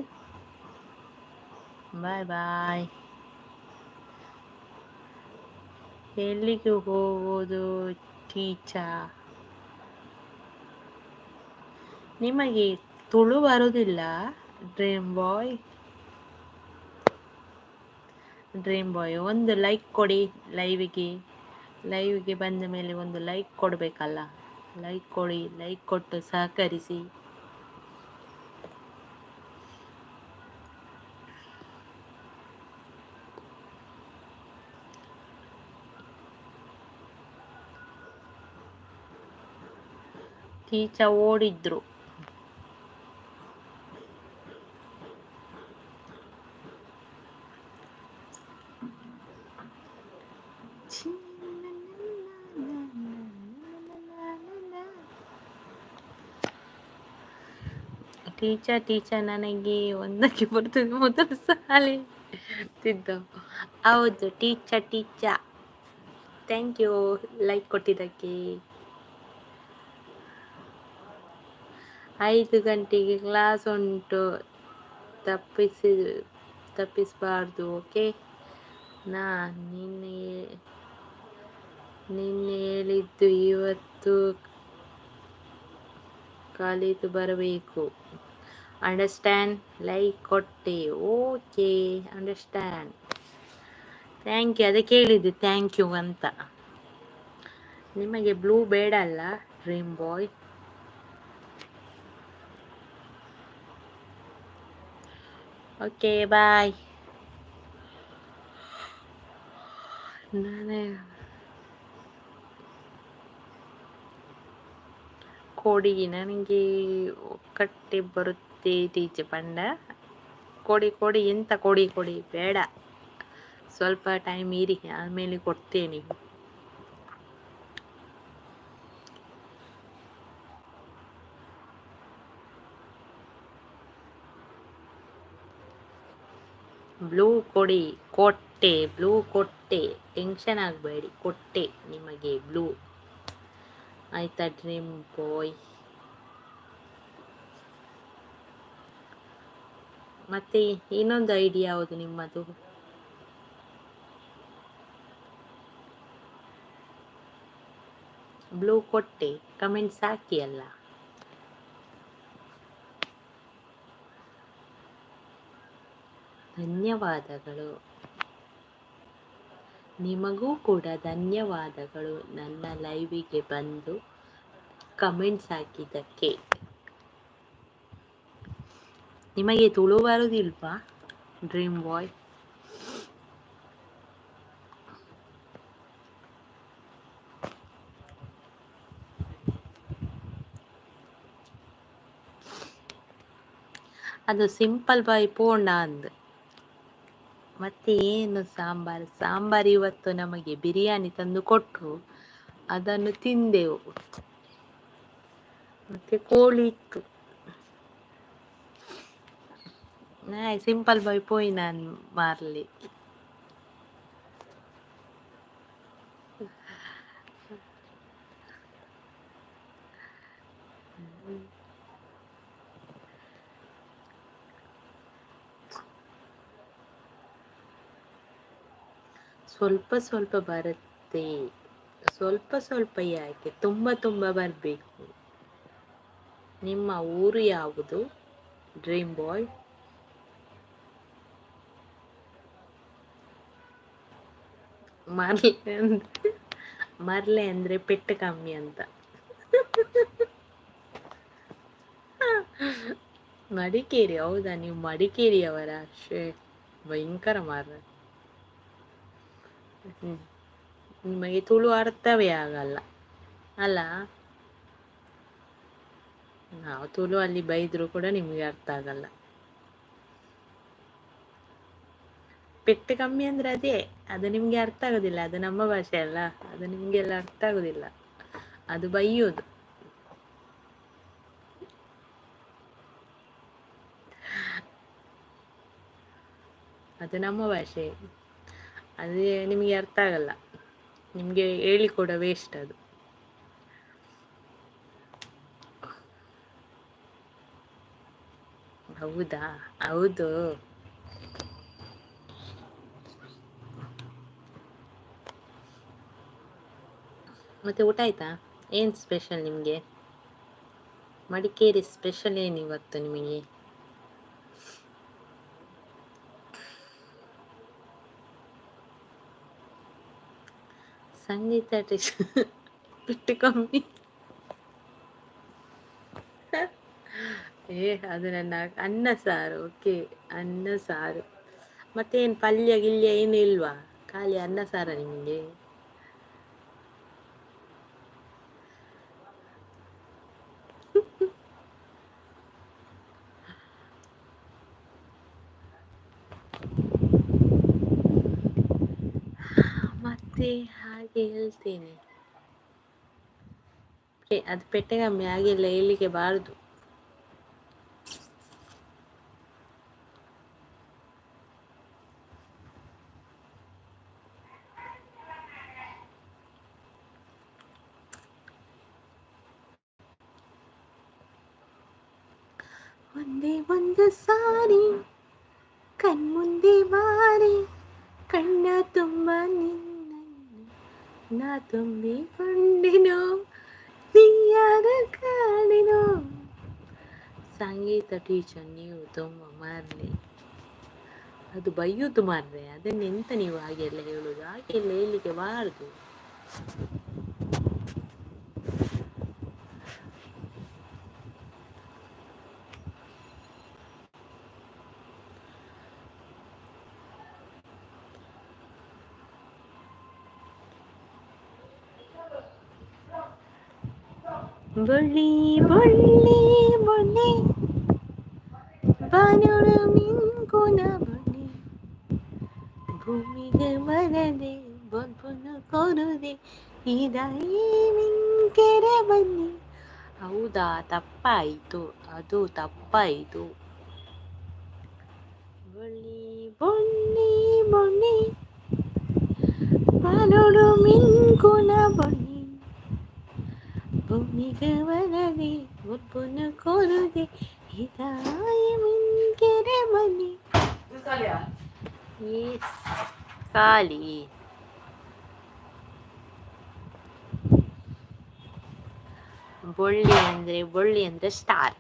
Bye bye. ಎಲ್ಲಿಗೆ ಹೋಗೋದು ಟೀಚಾ? ನಿಮಗೆ ತುಳು ಬರೋದಿಲ್ಲ ಡ್ರೀಮ್ ಬಾಯ್? ಡ್ರೀಮ್ ಬಾಯ್ ಒಂದು ಲೈಕ್ ಕೊಡಿ ಲೈವಿಗೆ. ಲೈವ್ಗೆ ಬಂದ ಮೇಲೆ ಒಂದು ಲೈಕ್ ಕೊಡಬೇಕಲ್ಲ, ಲೈಕ್ ಕೊಡಿ, ಲೈಕ್ ಕೊಟ್ಟು ಸಹಕರಿಸಿ. ಟೀಚರ್ ಓಡಿದ್ರು. ಟೀಚರ್ ಟೀಚರ್ ನನಗೆ ಒಂದಕ್ಕೆ ಬರ್ತದೆ ಮೊದಲು ಸಾಲೆ ತಿದ್ದು. ಹೌದು teacher teacher, thank you like ಕೊಟ್ಟಿದ್ದಕ್ಕೆ. 5 ಗಂಟೆಗೆ ಕ್ಲಾಸ್ ಉಂಟು, ತಪ್ಪಿಸಬಾರ್ದು. ಓಕೆ ನಾ ನಿನ್ನೆ ನಿನ್ನೆ ಹೇಳಿದ್ದು ಇವತ್ತು ಕಲಿತು ಬರಬೇಕು. ಅಂಡರ್ಸ್ಟ್ಯಾಂಡ್? ಲೈಕ್ ಕೊಟ್ಟೆ. Okay understand, thank you. ಅದಕ್ಕೆ ಹೇಳಿದ್ದು thank you ಅಂತ. ನಿಮಗೆ ಬ್ಲೂ ಬೇಡ ಅಲ್ಲ ಡ್ರೀಮ್ ಬಾಯ್? Okay bye. ನಾನೇ ಕೊಡಿ, ನನಗೆ ಒಕ್ಕಟ್ಟೆ ಬರುತ್ತೆ ಟೀಚರ್ ಪಂಡ. ಕೊಡಿ ಕೊಡಿ, ಎಂತ ಕೊಡಿ ಕೊಡಿ, ಬೇಡ, ಸ್ವಲ್ಪ ಟೈಮ್ ಇರಿ, ಆಮೇಲೆ ಕೊಡ್ತೇನೆ. ಬ್ಲೂ ಕೊಡಿ, ಕೊಟ್ಟೆ, ಬ್ಲೂ ಕೊಟ್ಟೆ, ಟೆನ್ಷನ್ ಆಗಬೇಡಿ, ಕೊಟ್ಟೆ ನಿಮಗೆ ಬ್ಲೂ. ಆಯ್ತಾ ಡ್ರೀಮ್ ಬಾಯ್? ಮತ್ತೆ ಇನ್ನೊಂದು ಐಡಿಯಾ ಯಾವುದು ನಿಮ್ಮದು? ಬ್ಲೂ ಕೊಟ್ಟೆ, ಕಮೆಂಟ್ಸ್ ಹಾಕಿ ಅಲ್ಲ. ಧನ್ಯವಾದಗಳು, ನಿಮಗೂ ಕೂಡ ಧನ್ಯವಾದಗಳು ನನ್ನ ಲೈವಿಗೆ ಬಂದು ಕಮೆಂಟ್ಸ್ ಹಾಕಿದ್ದಕ್ಕೆ. ನಿಮಗೆ ತುಳು ಬರೋದಿಲ್ವಾ ಡ್ರೀಮ್ ಬಾಯ್? ಅದು ಸಿಂಪಲ್ ಬಾಯ್ ಪೋಂಡ ಅಂದು. ಮತ್ತೆ ಏನು ಸಾಂಬಾರು? ಸಾಂಬಾರು ಇವತ್ತು ನಮಗೆ ಬಿರಿಯಾನಿ ತಂದು ಕೊಟ್ಟರು, ಅದನ್ನು ತಿಂದೆವು. ಮತ್ತೆ ಕೋಳಿ ಇತ್ತು. ಸಿಂಪಲ್ ಬಾಯ್ ಪೋಯಿ ನಾನು ಮಾರ್ಲಿ. ಸ್ವಲ್ಪ ಸ್ವಲ್ಪ ಬರುತ್ತೆ, ಸ್ವಲ್ಪ ಸ್ವಲ್ಪ ಯಾಕೆ, ತುಂಬ ತುಂಬ ಬರಬೇಕು. ನಿಮ್ಮ ಊರು ಯಾವುದು ಡ್ರೀಮ್ ಬಾಯ್? ಮರ್ಲೆ ಅಂದ್ರೆ, ಮರ್ಲೆ ಅಂದರೆ ಪೆಟ್ಟು ಕಮ್ಮಿ ಅಂತ. ಮಡಿಕೇರಿ? ಹೌದಾ, ನೀವು ಮಡಿಕೇರಿಯವರ? ಶೇ, ಭಯಂಕರ ಮಾರ್ರೆ. ನಿಮಗೆ ತುಳು ಅರ್ಥವೇ ಆಗಲ್ಲ ಅಲ್ಲ? ನಾವು ತುಳು ಅಲ್ಲಿ ಬೈದರೂ ಕೂಡ ನಿಮಗೆ ಅರ್ಥ ಆಗಲ್ಲ. ಪೆಟ್ಟು ಕಮ್ಮಿ ಅಂದರೆ ಅದೇ, ಅದು ನಿಮಗೆ ಅರ್ಥ ಆಗೋದಿಲ್ಲ. ಅದು ನಮ್ಮ ಭಾಷೆ ಅಲ್ಲ, ಅದು ನಿಮಗೆಲ್ಲ ಅರ್ಥ ಆಗೋದಿಲ್ಲ. ಅದು ಬೈಯೋದು. ಅದು ನಮ್ಮ ಭಾಷೆ, ಅದೇ ನಿಮಗೆ ಅರ್ಥ ಆಗಲ್ಲ. ನಿಮಗೆ ಹೇಳಿ ಕೂಡ ವೇಸ್ಟ್ ಅದು. ಹೌದಾ? ಹೌದು. ಮತ್ತೆ ಊಟ ಆಯ್ತಾ? ಏನು ಸ್ಪೆಷಲ್ ನಿಮಗೆ? ಮಡಿಕೇರಿ ಸ್ಪೆಷಲ್ ಏನು ಇವತ್ತು ನಿಮಗೆ? ಸಂಗೀತ ಟೀಚರ್ ಬಿಟ್ಟು ಕಮ್ಮಿ. ಏ ಅದು ನನ್ನ ಅನ್ನ ಸಾರು. ಓಕೆ, ಅನ್ನ ಸಾರು. ಮತ್ತೇನು ಪಲ್ಯ ಗಿಲ್ಯ ಏನು ಇಲ್ವಾ? ಖಾಲಿ ಅನ್ನ ಸಾರ ನಿಮಗೆ? ಮತ್ತೆ ಹಾಗೆ ಹೇಳ್ತೇನೆ, ಅದು ಪೆಟ್ಟೆಗಮ್ಮಿ ಹಾಗೆಲ್ಲ ಹೇಳಲಿಕ್ಕೆ ಬಾರದು. ಒಂದೇ ಒಂದು ಸಾರಿ ಕಣ್ಮುಂದೆ ಬಾರಿ, ಕಣ್ಣ ತುಂಬ ನಿನ್ನನ್ನು ನಾ ತುಂಬಿಕೊಂಡೆನೋ, ನೀಯಾರ ಕಾಣಿನೋ. ಸಂಗೀತ ಟೀಚರ್ ನೀವು ತುಂಬ ಮಾರ್ರೆ, ಅದು ಬೈಯುದು ಮಾರ್ರೆ. ಅದನ್ನೆಂತ ನೀವು ಹಾಗೆಲ್ಲ ಹೇಳುದು? ಹಾಗೆಲ್ಲ ಹೇಳಲಿಕ್ಕೆ ಬಾರದು. ಬೊಳ್ಳಿ ಬೊಳ್ಳಿ ಬೊಳ್ಳಿ ಬಾನುಡು ಮಿಂಕುನ ಬೊಳ್ಳಿ, ಭೂಮಿಗೆ ಮರದೆ ಬೊಬ್ಬನು ಕೊರುದೆ ಇದಾಯಿ ಮಿಂಕೆರೆ ಬನ್ನಿ. ಹೌದಾ? ತಪ್ಪಾಯಿತು, ಅದು ತಪ್ಪಾಯಿತು. ಬೊಳ್ಳಿ ಬೊಳ್ಳಿ ಬೊಳ್ಳಿ ಬಾನುಡು ಮಿಂಕುನ ಬೊಳ್ಳಿ, ಭೂಮಿಗೆ ಬರದೆ ಒಬ್ಬನು ಕೊರುದೆ ಇದಾಯಿ ಮಿಂಕೆರೆ ಬನ್ನಿ. ಎಸ್, ಖಾಲಿ. ಬೊಳ್ಳಿ ಅಂದರೆ, ಬೊಳ್ಳಿ ಅಂದರೆ ಸ್ಟಾರ್.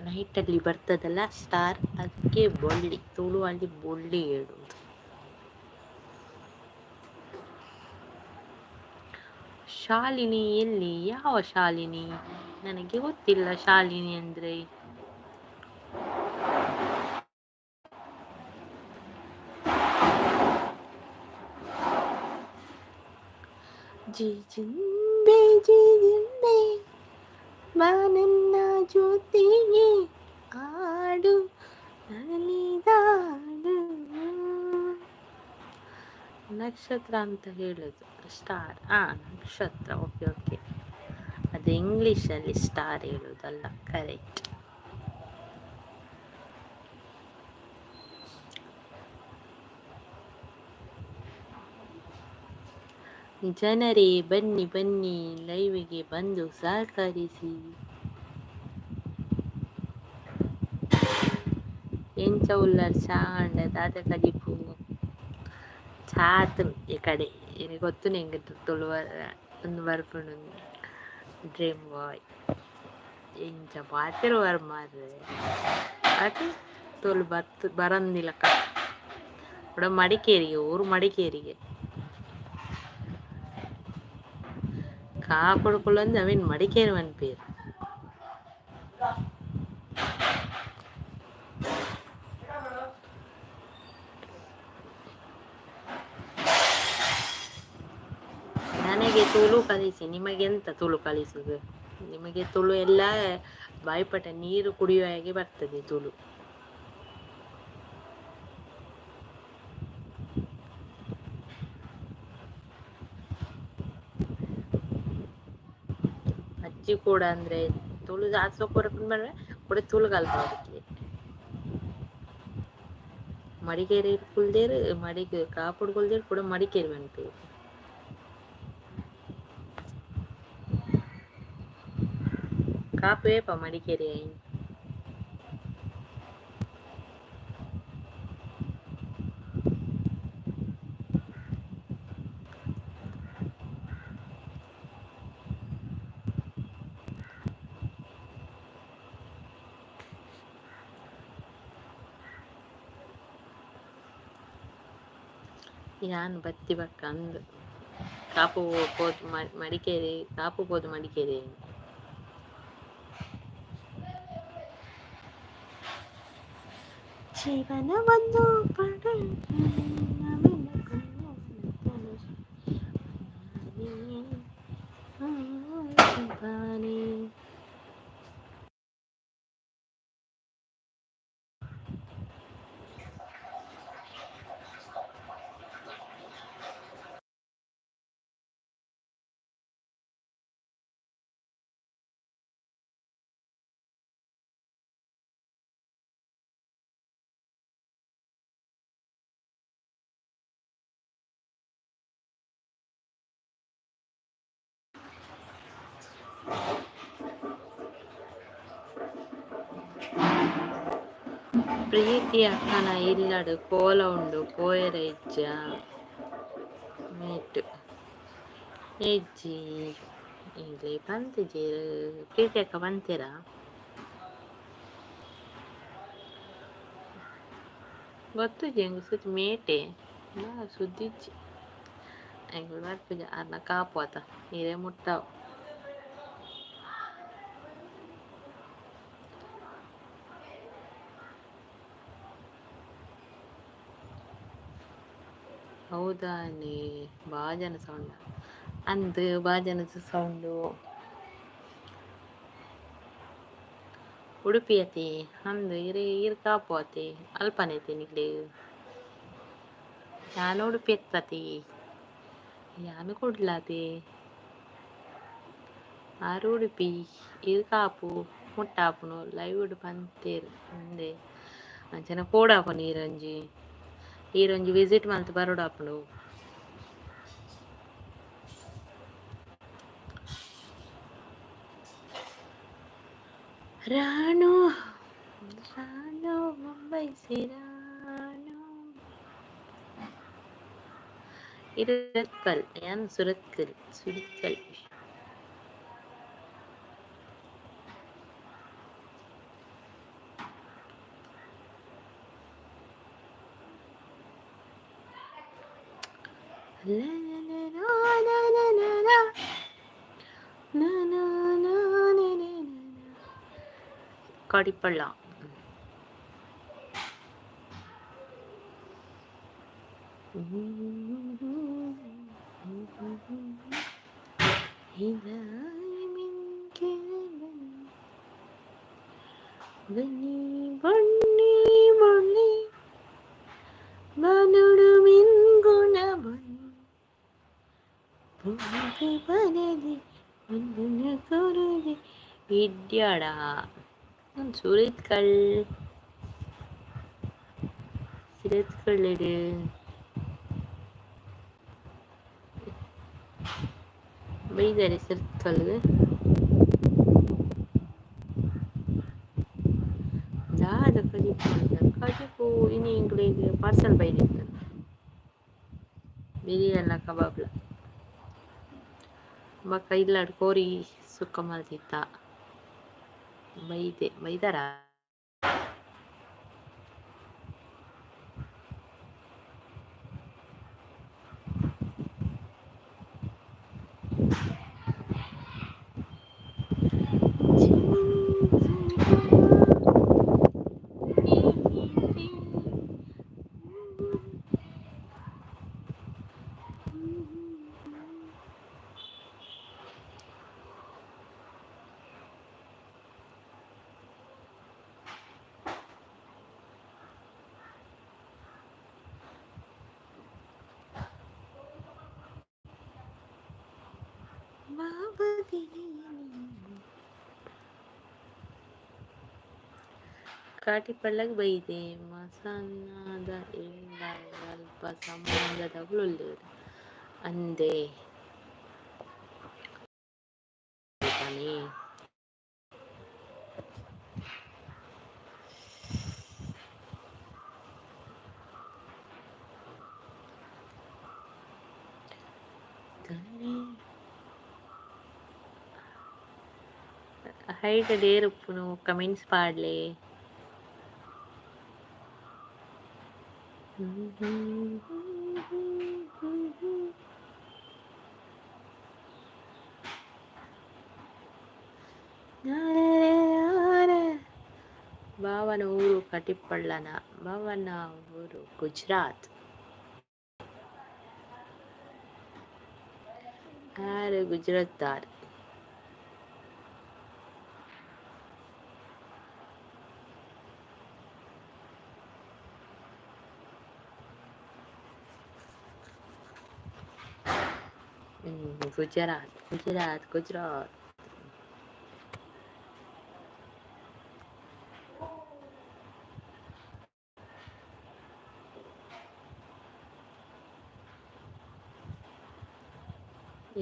ನೈಟಲ್ಲಿ ಬರ್ತದಲ್ಲ ಸ್ಟಾರ್, ಅದಕ್ಕೆ ಬೊಳ್ಳಿ. ತುಳುವಲ್ಲಿ ಬೊಳ್ಳಿ ಹೇಳುವುದು. ಶಾಲಿನಿ ಎಲ್ಲಿ? ಯಾವ ಶಾಲಿನಿ? ನನಗೆ ಗೊತ್ತಿಲ್ಲ ಶಾಲಿನಿ ಅಂದರೆ. ಜಿಜಿಂಬೆ ಜಿಜಿಂಬೆ ಬಾ ನನ್ನ ಜೊತೆಗೆ ಆಡು ನಲಿದಾಡು. ನಕ್ಷತ್ರ ಅಂತ ಹೇಳೋದು ಸ್ಟಾರ್. ನಕ್ಷತ್ರ, ಓಕೆ ಓಕೆ. ಅದು ಇಂಗ್ಲೀಷಲ್ಲಿ ಸ್ಟಾರ್ ಹೇಳೋದಲ್ಲ, ಕರೆಕ್ಟ್. ಜನರೇ ಬನ್ನಿ ಬನ್ನಿ, ಲೈವಿಗೆ ಬಂದು ಸಹಕರಿಸಿ. ಎಂಚ ಉಲ್ಲರ್ ಚಾಂಡ ದಾದ ಕದಿಪು ಚಾತ್ ಈ ಕಡೆ ಏನಿಗೆ ಗೊತ್ತು ನಿಂಗೆ ತುಳುವ ಒಂದು ಬರ್ಪುಂಡು. ಡ್ರೀಮ್ ಬಾಯ್ ಎಂಚ ಪಾತೆರುವರ್ ಮಾರ್ರೆ, ಅದು ತುಳು ಬತ್ತು ಬರಂದಿಲ್ಲಕ್ಕ. ಕೂಡ ಮಡಿಕೇರಿಗೆ, ಊರು ಮಡಿಕೇರಿಗೆ ಕಾಪುಡುಕುಳ್ಳೊಂದು ಅವಿನ್ ಮಡಿಕೇರಿ ಪನ್ಪೇರು. ನನಗೆ ತುಳು ಕಲಿಸಿ, ನಿಮಗೆಂತ ತುಳು ಕಲಿಸುದು? ನಿಮಗೆ ತುಳು ಎಲ್ಲ ಬಾಯಿಪಟ ನೀರು ಕುಡಿಯುವ ಹಾಗೆ ಬರ್ತದೆ ತುಳು. ಅಜ್ಜಿ ಕೂಡ ಅಂದ್ರೆ ತುಳು ಜಾಸ್ತಿ ಕೊರಪುಂಡು ಕೂಡ ತುಳು ಕಲ್ಪವಕ್ಕೆ. ಮಡಿಕೇರಿ ಕುಲ್ದೇರು ಮಡಿಕೆ ಕಾಪುಡು ಕುಲ್ದೇರು ಕೂಡ ಮಡಿಕೇರಿ ಪನ್ಪೆರ್. ಕಾಪು ಏಪ ಮಡಿಕೇರಿ ಆಯಿನಿ? ಯಾನ್ ಬತ್ತಿ ಬಕ್ಕ ಅಂದ್ ಕಾಪು ಪೋದು ಮಡಿಕೇರಿ ಕಾಪು ಪೋದು ಮಡಿಕೇರಿ ಆಯಿನಿ. ಜೀವನವನ್ನು ಪ್ರೀತಿ ಅಕ್ಕನ ಇಲ್ಲಡ್ ಕೋಲ ಉಂಡು ಪೋಯೆರೆ ಇಜ್ಜ ಮೇಟ್ ಇಜ್ಜಿ ಎಂಕ್ಲೆ ಪಂತಿಜೆರ್ ಪ್ರೀತಿ ಅಕ್ಕ ಪಂತೆರಾ? ಗೊತ್ತುಜ್ಜಿ ಎಂಕ್ ಸುದ್ದಿ ಮೇಟೆ ಸುದ್ದಿ ಇಜ್ಜಿ. ಎಂಕುಲು ಬರ್ಪುಜ ಆರ್ನ ಕಾಪು ಅತ ಇರೆ ಮುಟ್ಟಾವು. ಹೌದಾನೆ ಬಾಜನ ಸೌಂಡ ಅಂದ್ ಬಾಜನದ ಸೌಂಡು. ಉಡುಪಿ ಅತಿ ಅಂದ್ ಇರೆ ಈರ್ ಕಾಪು ಅತಿ ಅಲ್ಪನೆ ಅತಿ ನಿಕ್ಲೆ. ಯಾನ್ ಉಡುಪಿ ಎತ್ತತಿ ಯಾನ್ ಕುಡ್ಲತಿ ಆರ್ ಉಡುಪಿ ಈರ್ ಕಾಪು ಮುಟ್ಟಾಪುನು ಲೈವ್ ಡ್ ಪಂತೇರ್ ಉಂದೆ ಅಂಚನೆ ಪೋಡಾಪುನು ಈರೊಂಜಿ ಈರೊಂಜಿ ವಿಸಿಟ್ ಮಲ್ತ್ ಬರೊಡಾಪುಂಡು. ರಾಣು ರಾಣು ಮುಂಬೈ ಸಿರಾಣು ಇರತ್ಕಲ್ ಯಾನ್ ಸುರತ್ಕಲ್ ಸುರತ್ಕಲ್. ಕಡಿಪಳ್ಳ ಬನ್ನಿ ಬನ್ನಿ ಬನುಡು ಮಿನ್ಗುಣ ವಿದ್ಯಾಡ ಸುರತ್ಕಲ್ ಸುರತ್ಕಲ್ ಬೈದಾರೆ ಸುರತ್ಕಲ್. ದಾದ ಕಜಿಪು ಕಜಿಪು ಇನಿ ಎಂಕ್ಲೆಗ್ ಪಾರ್ಸೆಲ್ ಬೈದಿತ್ತು ಬಿರಿಯಾನಿ ಕಬಾಬ್ಲ ಬೊಕ್ಕ ಇಲ್ಲಡ್ ಕೋರಿ ಸುಕ್ಕ ಮಲ್ತಿತ್ತ ಬೈದೆ ಬೈದಾರ. ಕಾಟಿಪಳ್ಳಗ್ ಬೈದೆ ಮಸಣದ ಇಲ್ಲಡ್ ಅಲ್ಪ ಸಂಬಂಧದಕುಲು ಉಲ್ಲೆರ್ ಅಂದೆ. Height ಏರುಪ್ಪುನು comments ಪಾಡ್ಲೆ. ಭಾವನ ಊರು ಕಟಿಪಳ್ಳನ ಭಾವನ ಊರು ಗುಜರಾತ್. ಆರು ಗುಜರಾತ್ದಾರ್. ಗುಜರಾತ್ ಗುಜರಾತ್ ಗುಜರಾತ್.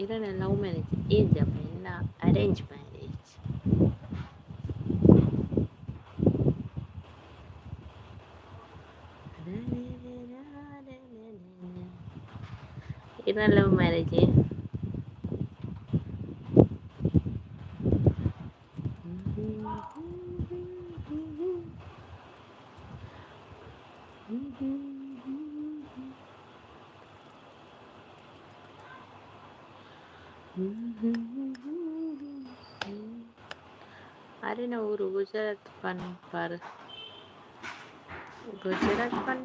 ಇರೆನ ಲವ್ ಮ್ಯಾರೇಜ್ ಇಜ್ಜಪ್ಪ ಎನ್ನ ಅರೇಂಜ್ ಮ್ಯಾರೇಜ್. ಇರೆನ ಲವ್ ಮ್ಯಾರೇಜ್. ಅರೆನ ಊರು ಗುಜರಾತ್ ಪನ್ಪರ್. ಗುಜರಾತ್ ಪನ್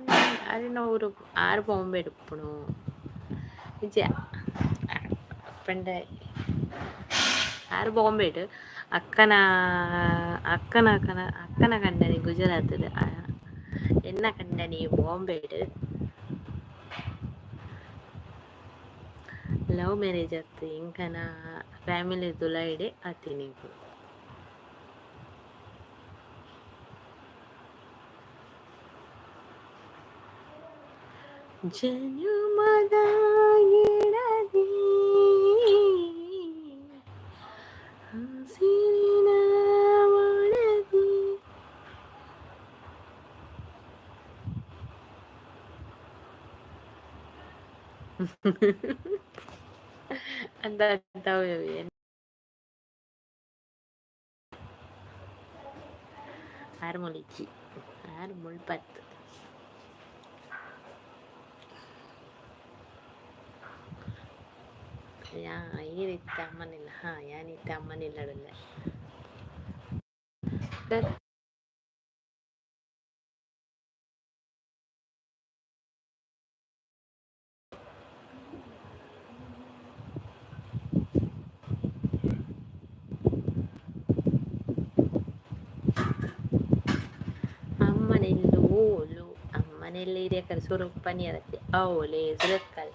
ಅರೆನ ಊರು ಆರ್ ಬಾಂಬೆ ಉಪ್ಪುನು ಇಜ್ಜ ಪಂಡ ಆರ್ ಬಾಂಬೆಡ್ ಅಕ್ಕನ ಅಕ್ಕನ ಅಕ್ಕನ ಅಕ್ಕನ ಕಂಡನಿ ಗುಜರಾತ್ ಎನ್ನ ಕಂಡನಿ ಬಾಂಬೆಡ್. ಲವ್ ಮ್ಯಾರೇಜ್ ಅತ್ತು ಎಂಕನ ಫ್ಯಾಮಿಲಿ ದುಲಾಯಿಡೆ ಆತಿನಿಂಕು. ಜನುಮದ ಗೆಳತಿ ಹಸಿರಿನ ಒಡತಿ. ಅಂತ ಆರು ಮುಳಿಚಿ ಆರು ಮುಳ್ಪತ್ತು. ಯಾ ಈರಿತ್ತ ಅಮ್ಮನಿಲ್ಲ ಹಾ ಯಾನಿತ್ತ ಅಮ್ಮನಿಲ್ಲಡಲ್ಲ. ಅಮ್ಮನೆಲ್ಲು ಓಲು ಅಮ್ಮನೆಲ್ಲಿ ಹಿರಿಯಕರ್ ಸುರು ಪನಿಯರತ್ತೆ ಅವಲೇ ಸುರತ್ಕಲ್.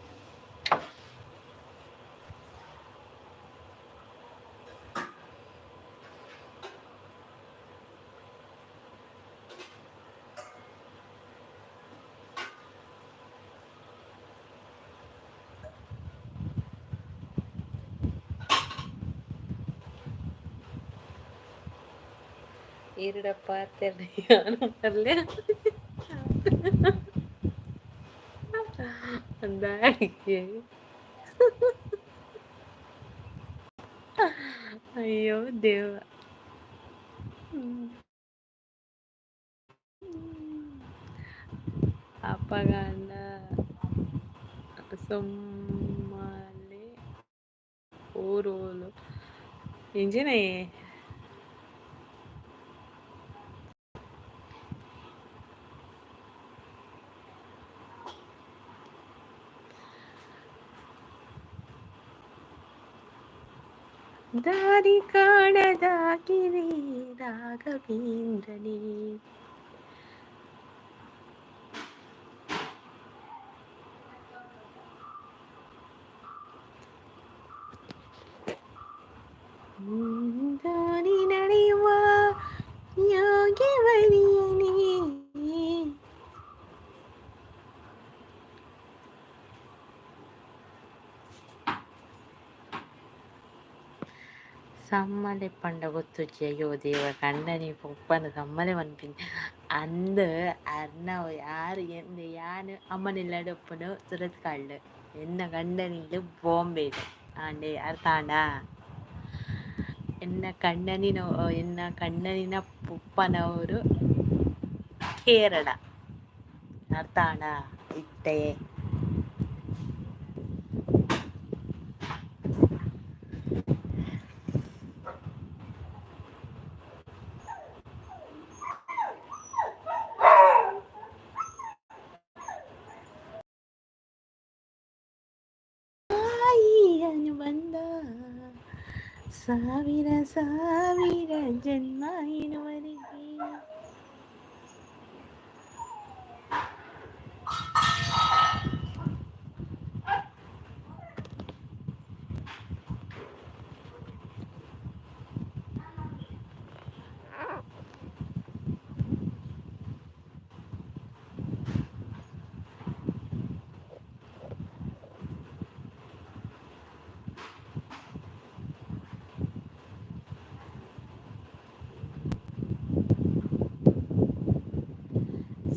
ಈರುಡ ಪಾತೆರ್ನ ಯಾನು ಬರ್ಲೆ ಅಂದಾಡಿಕೆ. ಅಯ್ಯೋ ದೇವ. ಅಪಗಾಂಡ ಸೊಮ್ಮಾಲೆ ಊರೋಲು ಇಂಜಿನೇ. ದಾರಿ ಕಾಣದಾಗಿದೆ ರಾಘವೇಂದ್ರನೇ. ದೋಣಿ ನಡೆಯುವ ಯೋಗ್ಯವರಿಯನೇ. ಸಮ್ಮಲೆ ಪಂಡ ಗೊತ್ತುಜ್ಜಿ. ಅಯ್ಯೋ ದೇವ, ಕಂಡನಿ ಪೊಪ್ಪನ ಸಮ್ಮಲೆ ಪನ್ಪಿನಿ ಅಂದ್. ಅರ್ನ ಯಾರು ಎಂದ್ ಯಾನ್ ಅಮ್ಮನಿಲ್ಲಡ್ ಉಪ್ಪುನು ಸುರತ್ಕಲ್ಡ್, ಎನ್ನ ಕಂಡನಿಲು ಬಾಂಬೆಡ್. ಆಂಡೆ ಅರ್ಥ ಆಂಡಾ? ಎನ್ನ ಕಂಡನಿನ ಎನ್ನ ಕಂಡನಿನ ಪೊಪ್ಪನವರು ಕೇರಳ. ಅರ್ಥ ಆಂಡಾ ಇತ್ತೆ? ಅನುಬಂಧ ಸಾವಿರ ಸಾವಿರ ಜನ್ಮ ಇರುವರೆಗೆ.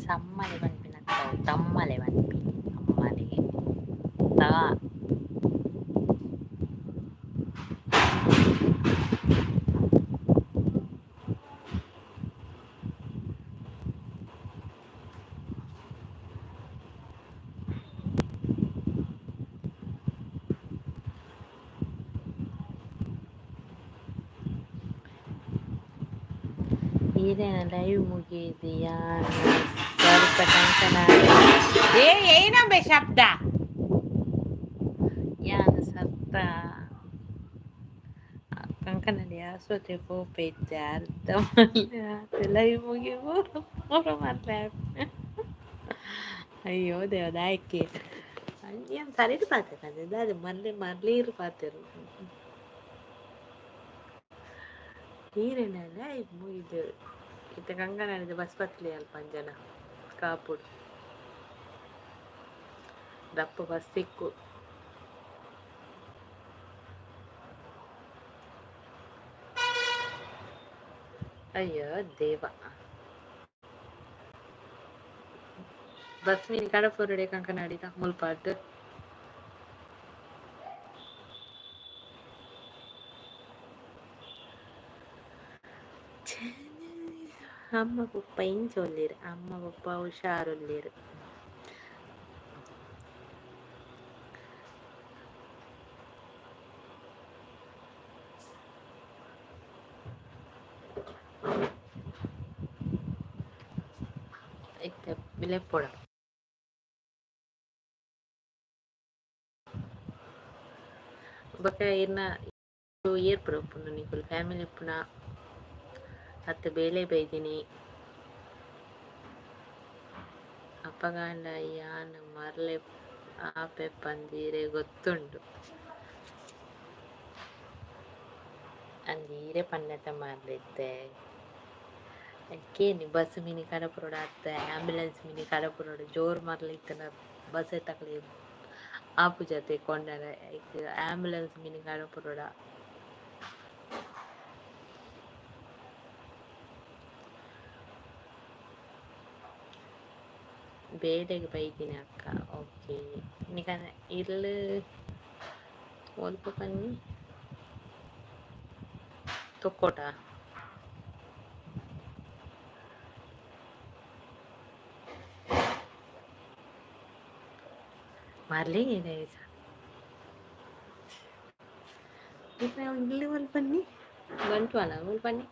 ಸಮ್ಮಲೆ ಪನ್ಪಿನತ್ತ, ತಮ್ಮಲೆ ಪನ್ಪಿ, ತಮ್ಮಲೆ ತಾ. ಈರೆನ ಲೈವ್ ಮುಗಿದು ಯಾನ್ ಸ್ವಲ್ಪ ಕಂಕನಾಡಿ ಏ ಏನಂಬೆ ಶಬ್ದ ಯಾನ್ ಸತ್ತ ಕಂಕನಾಡಿ ಆಸ್ಪತ್ರೆ ಪೋಪೆ ಇತ್ತೆ. ಅರ್ಧ ಮಲ್ಲೆ ಲೈವ್ ಮುಗಿ ಪೂರ ಪೂರ ಮಲ್ಲೆ. ಅಯ್ಯೋ ದೇವ, ದಾಯಕ್ಕೆ ಏನ್ ಸರಿಟ್ ಪಾತೆರ ದಾದ ಮಲ್ಲೆ ಮರ್ಲೀರು ಪಾತೆರು. ಈರೆನ ಲೈವ್ ಮುಗಿದು ಇತ್ತೆ ಕಂಕನಾಡಿದ ಬಸ್ ಪತ್ಲಿ ಅಲ್ಪ ಅಂಜನ ಕಾಪುಡು ದಪ್ಪ ಬಸ್ ಸಿಕ್ಕು. ಅಯ್ಯೋ ದೇವ, ಬಸ್ ಮೀನ್ ಕಡಪುರುಡೆ ಕಂಕನಾಡಿದ ಮುಲ್ಪಾಡ್ದು. ಅಮ್ಮ ಪೊಪ್ಪ ಇಂಚ ಉಲ್ಲೆರ್? ಅಮ್ಮ ಪೊಪ್ಪ ಹುಷಾರುಲ್ಲೆರ್. ಇತ್ತೆ ಲೆಪ್ಪೊಡ ಬೊಕ ಇರ್ನ ಏರ್ ಪೂರ ಉಪ್ಪುಂಡು? ನಿಕುಲು ಫ್ಯಾಮಿಲಿ ಉಪ್ಪುನ ಅತ್ತ್ ಬೇಲೆ ಬೈದಿನಿ? ಅಪಗಾಂಡ ಯಾನ್ ಮರ್ಲೆ ಆಪೆ ಪಂದ್ ಇರೆಗ್ ಗೊತ್ತುಂಡು. ಅಂದ್ ಈರೆ ಪಂಡತ ಮಾರ್ಲೆ ಇತ್ತೆ. ಕೇನಿ ಬಸ್ ಮಿನಿ ಕಡಪುರೊಡು ಅತ್ತ್ ಆಂಬ್ಯುಲೆನ್ಸ್ ಮಿನಿ ಕಡಪುರೊಡು. ಜೋರು ಮರ್ಲ್ ಇತ್ತ್ಂಡ ಬಸ್ ತಕ್ಲೆ ಆಪುಜತೆ ಕೊಂಡರೆ. ಐಕ್ ಆಂಬ್ಯುಲೆನ್ಸ್ ಮಿನಿ ಕಡಪುರೊಡ. ಬೇಲೆಗ್ ಬೈದಿನಿ ಅಕ್ಕ. ಓಕೆ, ನಿಕನ ಇಲ್ಲ್ ಒಲ್ಪ ಪನ್ನಿ? ತೊಕ್ಕೊಟ? ಮರ್ಲೆ ಇಲ್ಲ್ ಒಲ್ಪ ಪನ್ನಿ? ಬಂಟ್ವಾಳ ಒಲ್ಪ ಪನ್ನಿ?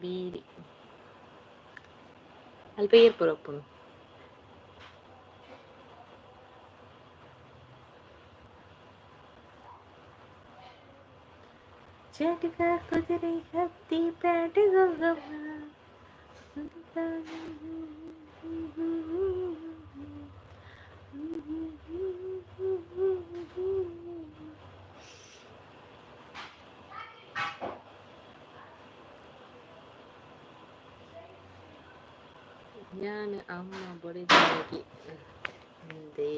ಬೀರಿ ಅಲ್ಪ ಏರ್ ಪೂರ ಉಪ್ಪುನು? ಜಟಕ ಕುದುರೆ ಹತ್ತಿ ಪ್ಯಾಟೆಗೋಗವ್ವ. ಯಾನ್ ಅಮ್ಮ ಬೊಡೆದಿನಗೆ ಅಂದೆ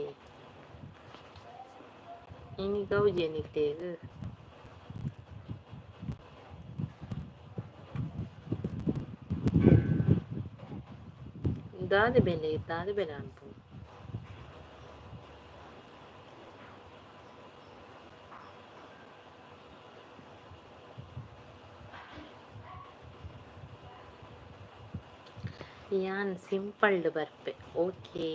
ಇನಿ ಗೌಜಿ ನಿಕ್ಲೆಗ್ ದಾದ ಬೆಲೆ ದಾದ ಬೆಲೆ ಅನ್ಪು ಯಾನ್ ಸಿಂಪಲ್ಡ್ ಬರ್ಪೆ ಓಕೆ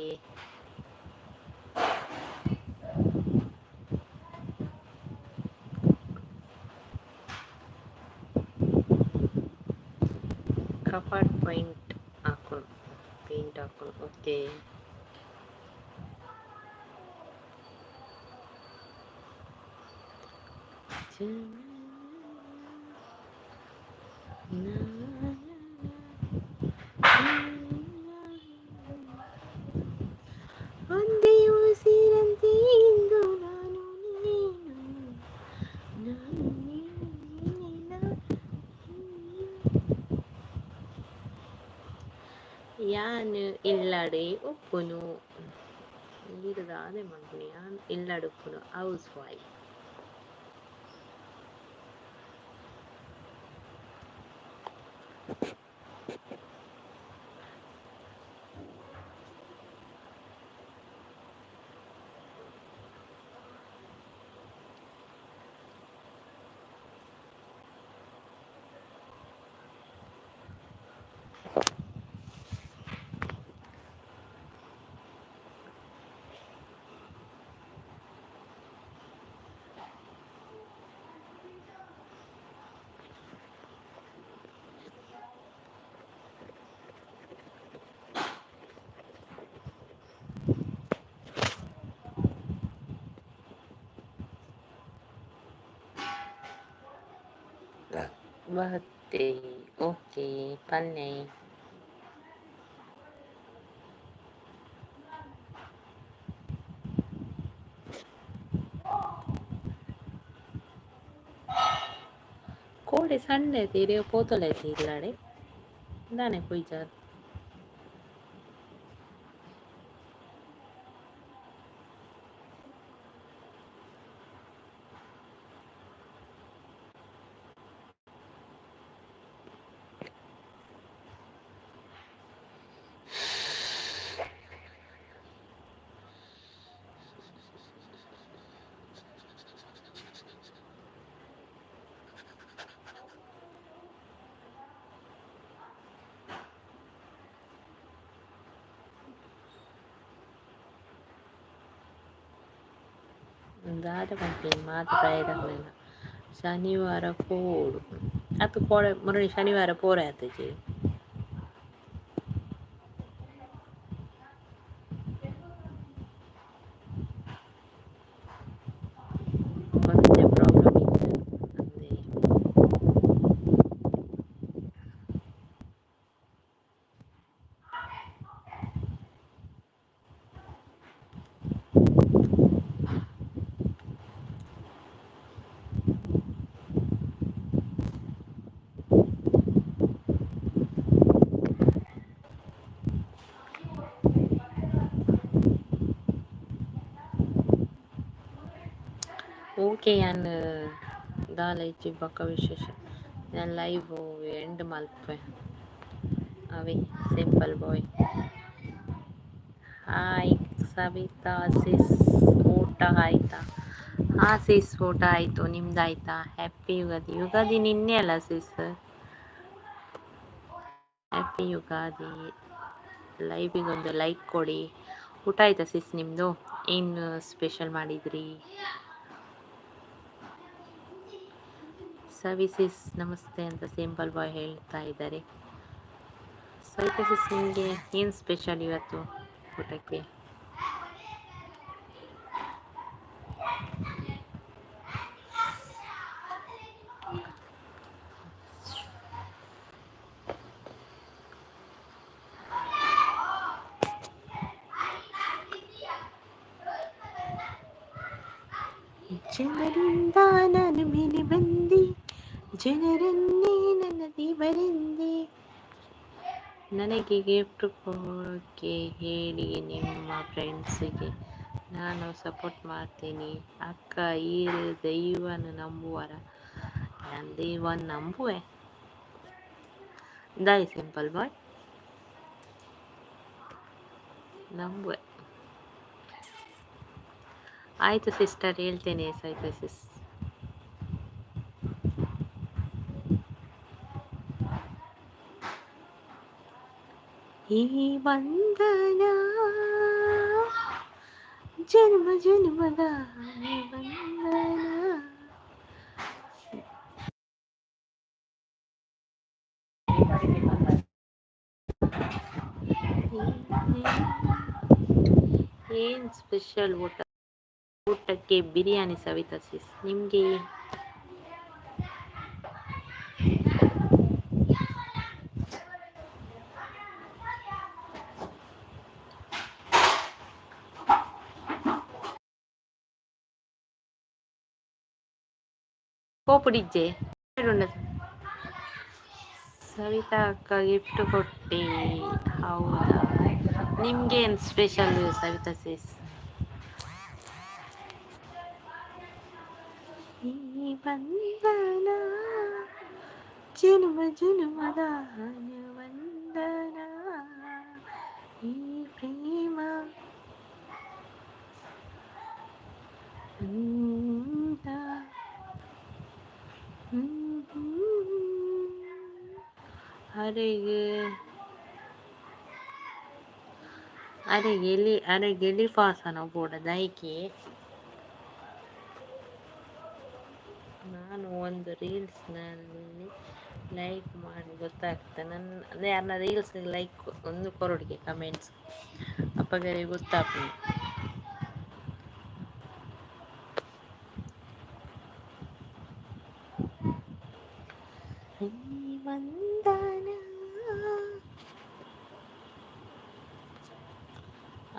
ಕಪಾಟ್ ಪೈಂಟ್ ಹಾಕೊಂಡು ಪೇಂಟ್ ಹಾಕೊಂಡು ಓಕೆ ಒಂದೇ ಉಸಿರಂತೆ ಇಂದು ನಾನು ನೀನು ನಾನು ನೀನು ನೀನು ಯಾನ್ ಇಲ್ಲಡೆ ಉಪ್ಪುನು ಈರುದಾದೆ ಮನ್ಪುನು ಯಾನ್ ಇಲ್ಲಡೆ ಉಪ್ಪುನು ಹೌಸ್ ವೈಫ್. ಬತ್ತೆ ಓಕೆ ಪನ್ನೆ ಕೋಡೆ ಸಣ್ಣ ಐತಿ ಪೋತೊಲ ಐತಿ ಇಲ್ಲಾಡೆ ದಾನೆ ಪೊಯ್ಜಾರ್ ದಾದ ಪನ್ಪಿನ ಮಾತ ಪ್ರಾಯದಕ್ಲೆನ ಶನಿವಾರ ಪೋಡು ಅತ್ತು ಕೋಡೆ ಮುರಣಿ ಶನಿವಾರ ಪೋರೆ ಆತಜಿ ಒಂದೇ ಪ್ರಾಬ್ಲಮ್ ಇತ್ತು ಅಂದೆ. ಓಕೆ ಯಾನ್ ದಾಲ ಇಜ್ಜಿ ಬೊಕ ವಿಶೇಷ ಯಾನ್ ಲೈವ್ ಎಂಡ್ ಮಲ್ಪೆ ಅವೆ simple boy. Hi Savita sis, ಊಟ ಆಯ್ತಾ? ಹಾಂ ಸಿಸ್, ಊಟ ಆಯಿತು, ನಿಮ್ದಾಯ್ತಾ? ಹ್ಯಾಪಿ ಯುಗಾದಿ. ಯುಗಾದಿ ನಿನ್ನೆ ಅಲ್ಲ ಸಿಸ್? ಹ್ಯಾಪಿ ಯುಗಾದಿ. ಲೈವಿಗೊಂದು ಲೈಕ್ ಕೊಡಿ. ಊಟ ಆಯ್ತಾ ಸಿಸ್ ನಿಮ್ಮದು? ಏನು ಸ್ಪೆಷಲ್ ಮಾಡಿದ್ರಿ? ಸವಿ ಸಿಸ್ ನಮಸ್ತೆ ಅಂತ ಸಿಂಪಲ್ ಬಾಯ್ ಹೇಳ್ತಾ ಇದ್ದಾರೆ. ಸವಿತಾ ಸಿಸ್ ನಿಮಗೆ ಏನು ಸ್ಪೆಷಲ್ ಇವತ್ತು ಊಟಕ್ಕೆ? ಜನರಿಂದ ನಾನು ಮೇಲೆ ಬಂದೆ, ಜನರನ್ನೇ ನನ್ನ ದೇವರೆಂದೆ, ನನಗೆ ಗಿಫ್ಟ್ ಕೊಡೋಕ್ಕೆ ಹೇಳಿ ನಿಮ್ಮ ಫ್ರೆಂಡ್ಸಿಗೆ, ನಾನು ಸಪೋರ್ಟ್ ಮಾಡ್ತೀನಿ. ಅಕ್ಕ ಈರ್ ದೈವನ್ ನಂಬುವರ? ಯಾನ್ ದೈವನ್ ನಂಬುವೆ. ದಾಯಿ ಸಿಂಪಲ್ ಬಾಯ್ ನಂಬುವೆ. ಆಯಿತು ಸಿಸ್ಟರ್, ಹೇಳ್ತೇನೆ ಸವಿತಾ ಸಿಸ್. ಈ ಬಂಧನ ಜನ್ಮ ಜನ್ಮದ ಬಂಧನ. ಏನು ಸ್ಪೆಷಲ್ ಊಟ? ಊಟಕ್ಕೆ ಬಿರಿಯಾನಿ ಸವಿತಾ ಸಿಸ್. ನಿಮಗೆ? ಕೋಪುಡಿಜ್ಜೆ ಸವಿತಾ ಅಕ್ಕ ಗಿಫ್ಟ್ ಕೊಟ್ಟೆ. ಹೌದಾ? ನಿಮ್ಗೇನು ಸ್ಪೆಷಲ್ ಸವಿತಾ ಸಿಸ್? ಈ ಬಂಧನ ಜನ್ಮ ಜನ್ಮದ ಬಂಧನ, ಈ ಪ್ರೇಮ ಅಂತ. ಅರೆಗೆ ಅರೆಗೆ ಎಲ್ಲಿ ಅರೆಗೆ ಎಲಿಫಾಸನ ಬೋಡ ದೈಕಿ. ನಾನು ಒಂದು ರೀಲ್ಸ್ನಲ್ಲಿ ಲೈಕ್ ಮಾಡಿ ಗೊತ್ತಾಗ್ತದೆ ನನ್ನ ಅದೇ ಯಾರನ್ನ ರೀಲ್ಸ್ ಲೈಕ್ ಒಂದು ಕೊರೊಡಿಗೆ ಕಮೆಂಟ್ಸ್ ಅಪ್ಪಗರಿಗೆ ಗೊತ್ತಾಪುಂಡು. ಈ ಬಂಧನ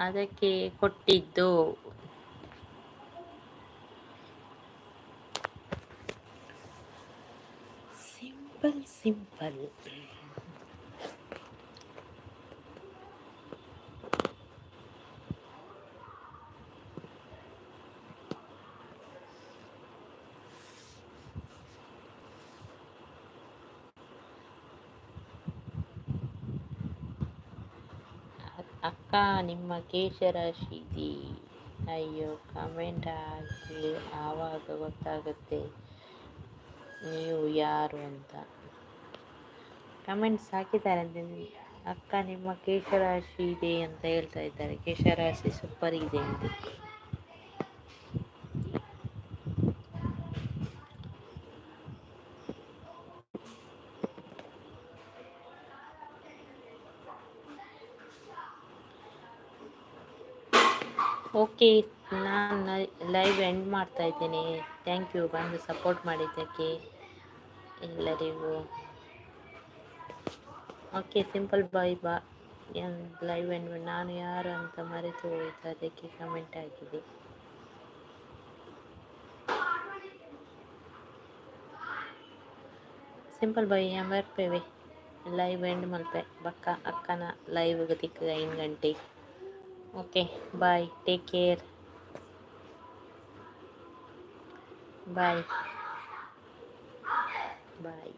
ಅದಕ್ಕೆ ಕೊಟ್ಟಿದ್ದು. Simple simple. ಅಕ್ಕ ನಿಮ್ಮ ಕೇಶರಾಶಿ. ಅಯ್ಯೋ, ಕಮೆಂಟ್ ಹಾಕಿ, ಆವಾಗ ಗೊತ್ತಾಗುತ್ತೆ ನೀವು ಯಾರು ಅಂತ. ಕಮೆಂಟ್ಸ್ ಹಾಕಿದ್ದಾರೆ ಅಂತ. ಅಕ್ಕ ನಿಮ್ಮ ಕೇಶರಾಶಿ ಇದೆ ಅಂತ ಹೇಳ್ತಾ ಇದ್ದಾರೆ. ಕೇಶರಾಶಿ ಸೂಪರ್ ಇದೆ ಅಂತ. ಓಕೆ, ನಾನು ಲೈವ್ ಎಂಡ್ ಮಾಡ್ತಾ ಇದ್ದೇನೆ. Thank you ಬಂದು ಸಪೋರ್ಟ್ ಮಾಡಿದ್ದಕ್ಕೆ ಎಲ್ಲರಿಗೂ. ಓಕೆ, ಸಿಂಪಲ್ ಬಾಯ್ ಬಾ ಲೈವ್ ಎಂಡ್. ನಾನು ಯಾರು ಅಂತ ಮರೆತು ಹೋಯಿತು, ಅದಕ್ಕೆ ಕಮೆಂಟ್ ಆಗಿದೆ. ಸಿಂಪಲ್ ಬಾಯ್ ಬರ್ಪೇವೆ ಲೈವ್ ಎಂಡ್ ಮಲ್ಪೆ ಬಕ್ಕ ಅಕ್ಕನ ಲೈವ್ ತಿಕ್ಕ 5 ಗಂಟೆ. Okay, bye, take care, bye bye.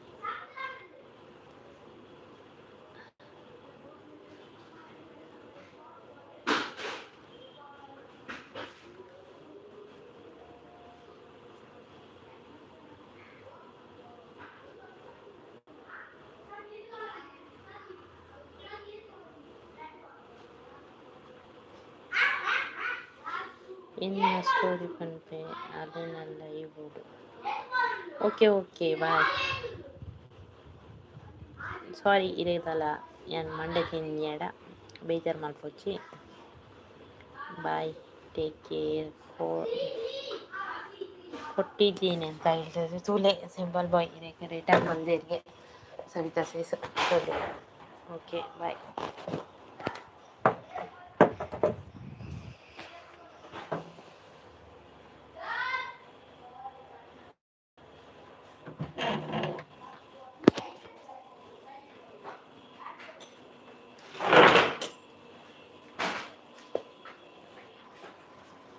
ಎನ್ನ ಸ್ಟೋರಿ ಪನ್ಪೆ ಅದನ್ನೆಲ್ಲ ಇಬೋಡು. Okay okay, bye. ಸಾರಿ ಇರೇದಲ್ಲ ಯಾನ್ ಮಂಡೆ ತಿನ್ಯಡ ಬೇಜಾರು ಮಲ್ಪೊಚ್ಚಿ. Bye, take care. ಕೊಟ್ಟಿದ್ದೀನಿ ಅಂತ ಹೇಳ್ತದೆ ತೂಲೆ ಸಿಂಪಲ್ ಬಾಯ್ ಇರೇಕ ರಿಟರ್ನ್ ಬಂದೇರಿಗೆ ಸವಿತಾ ಸೇಸ್. Okay, boy.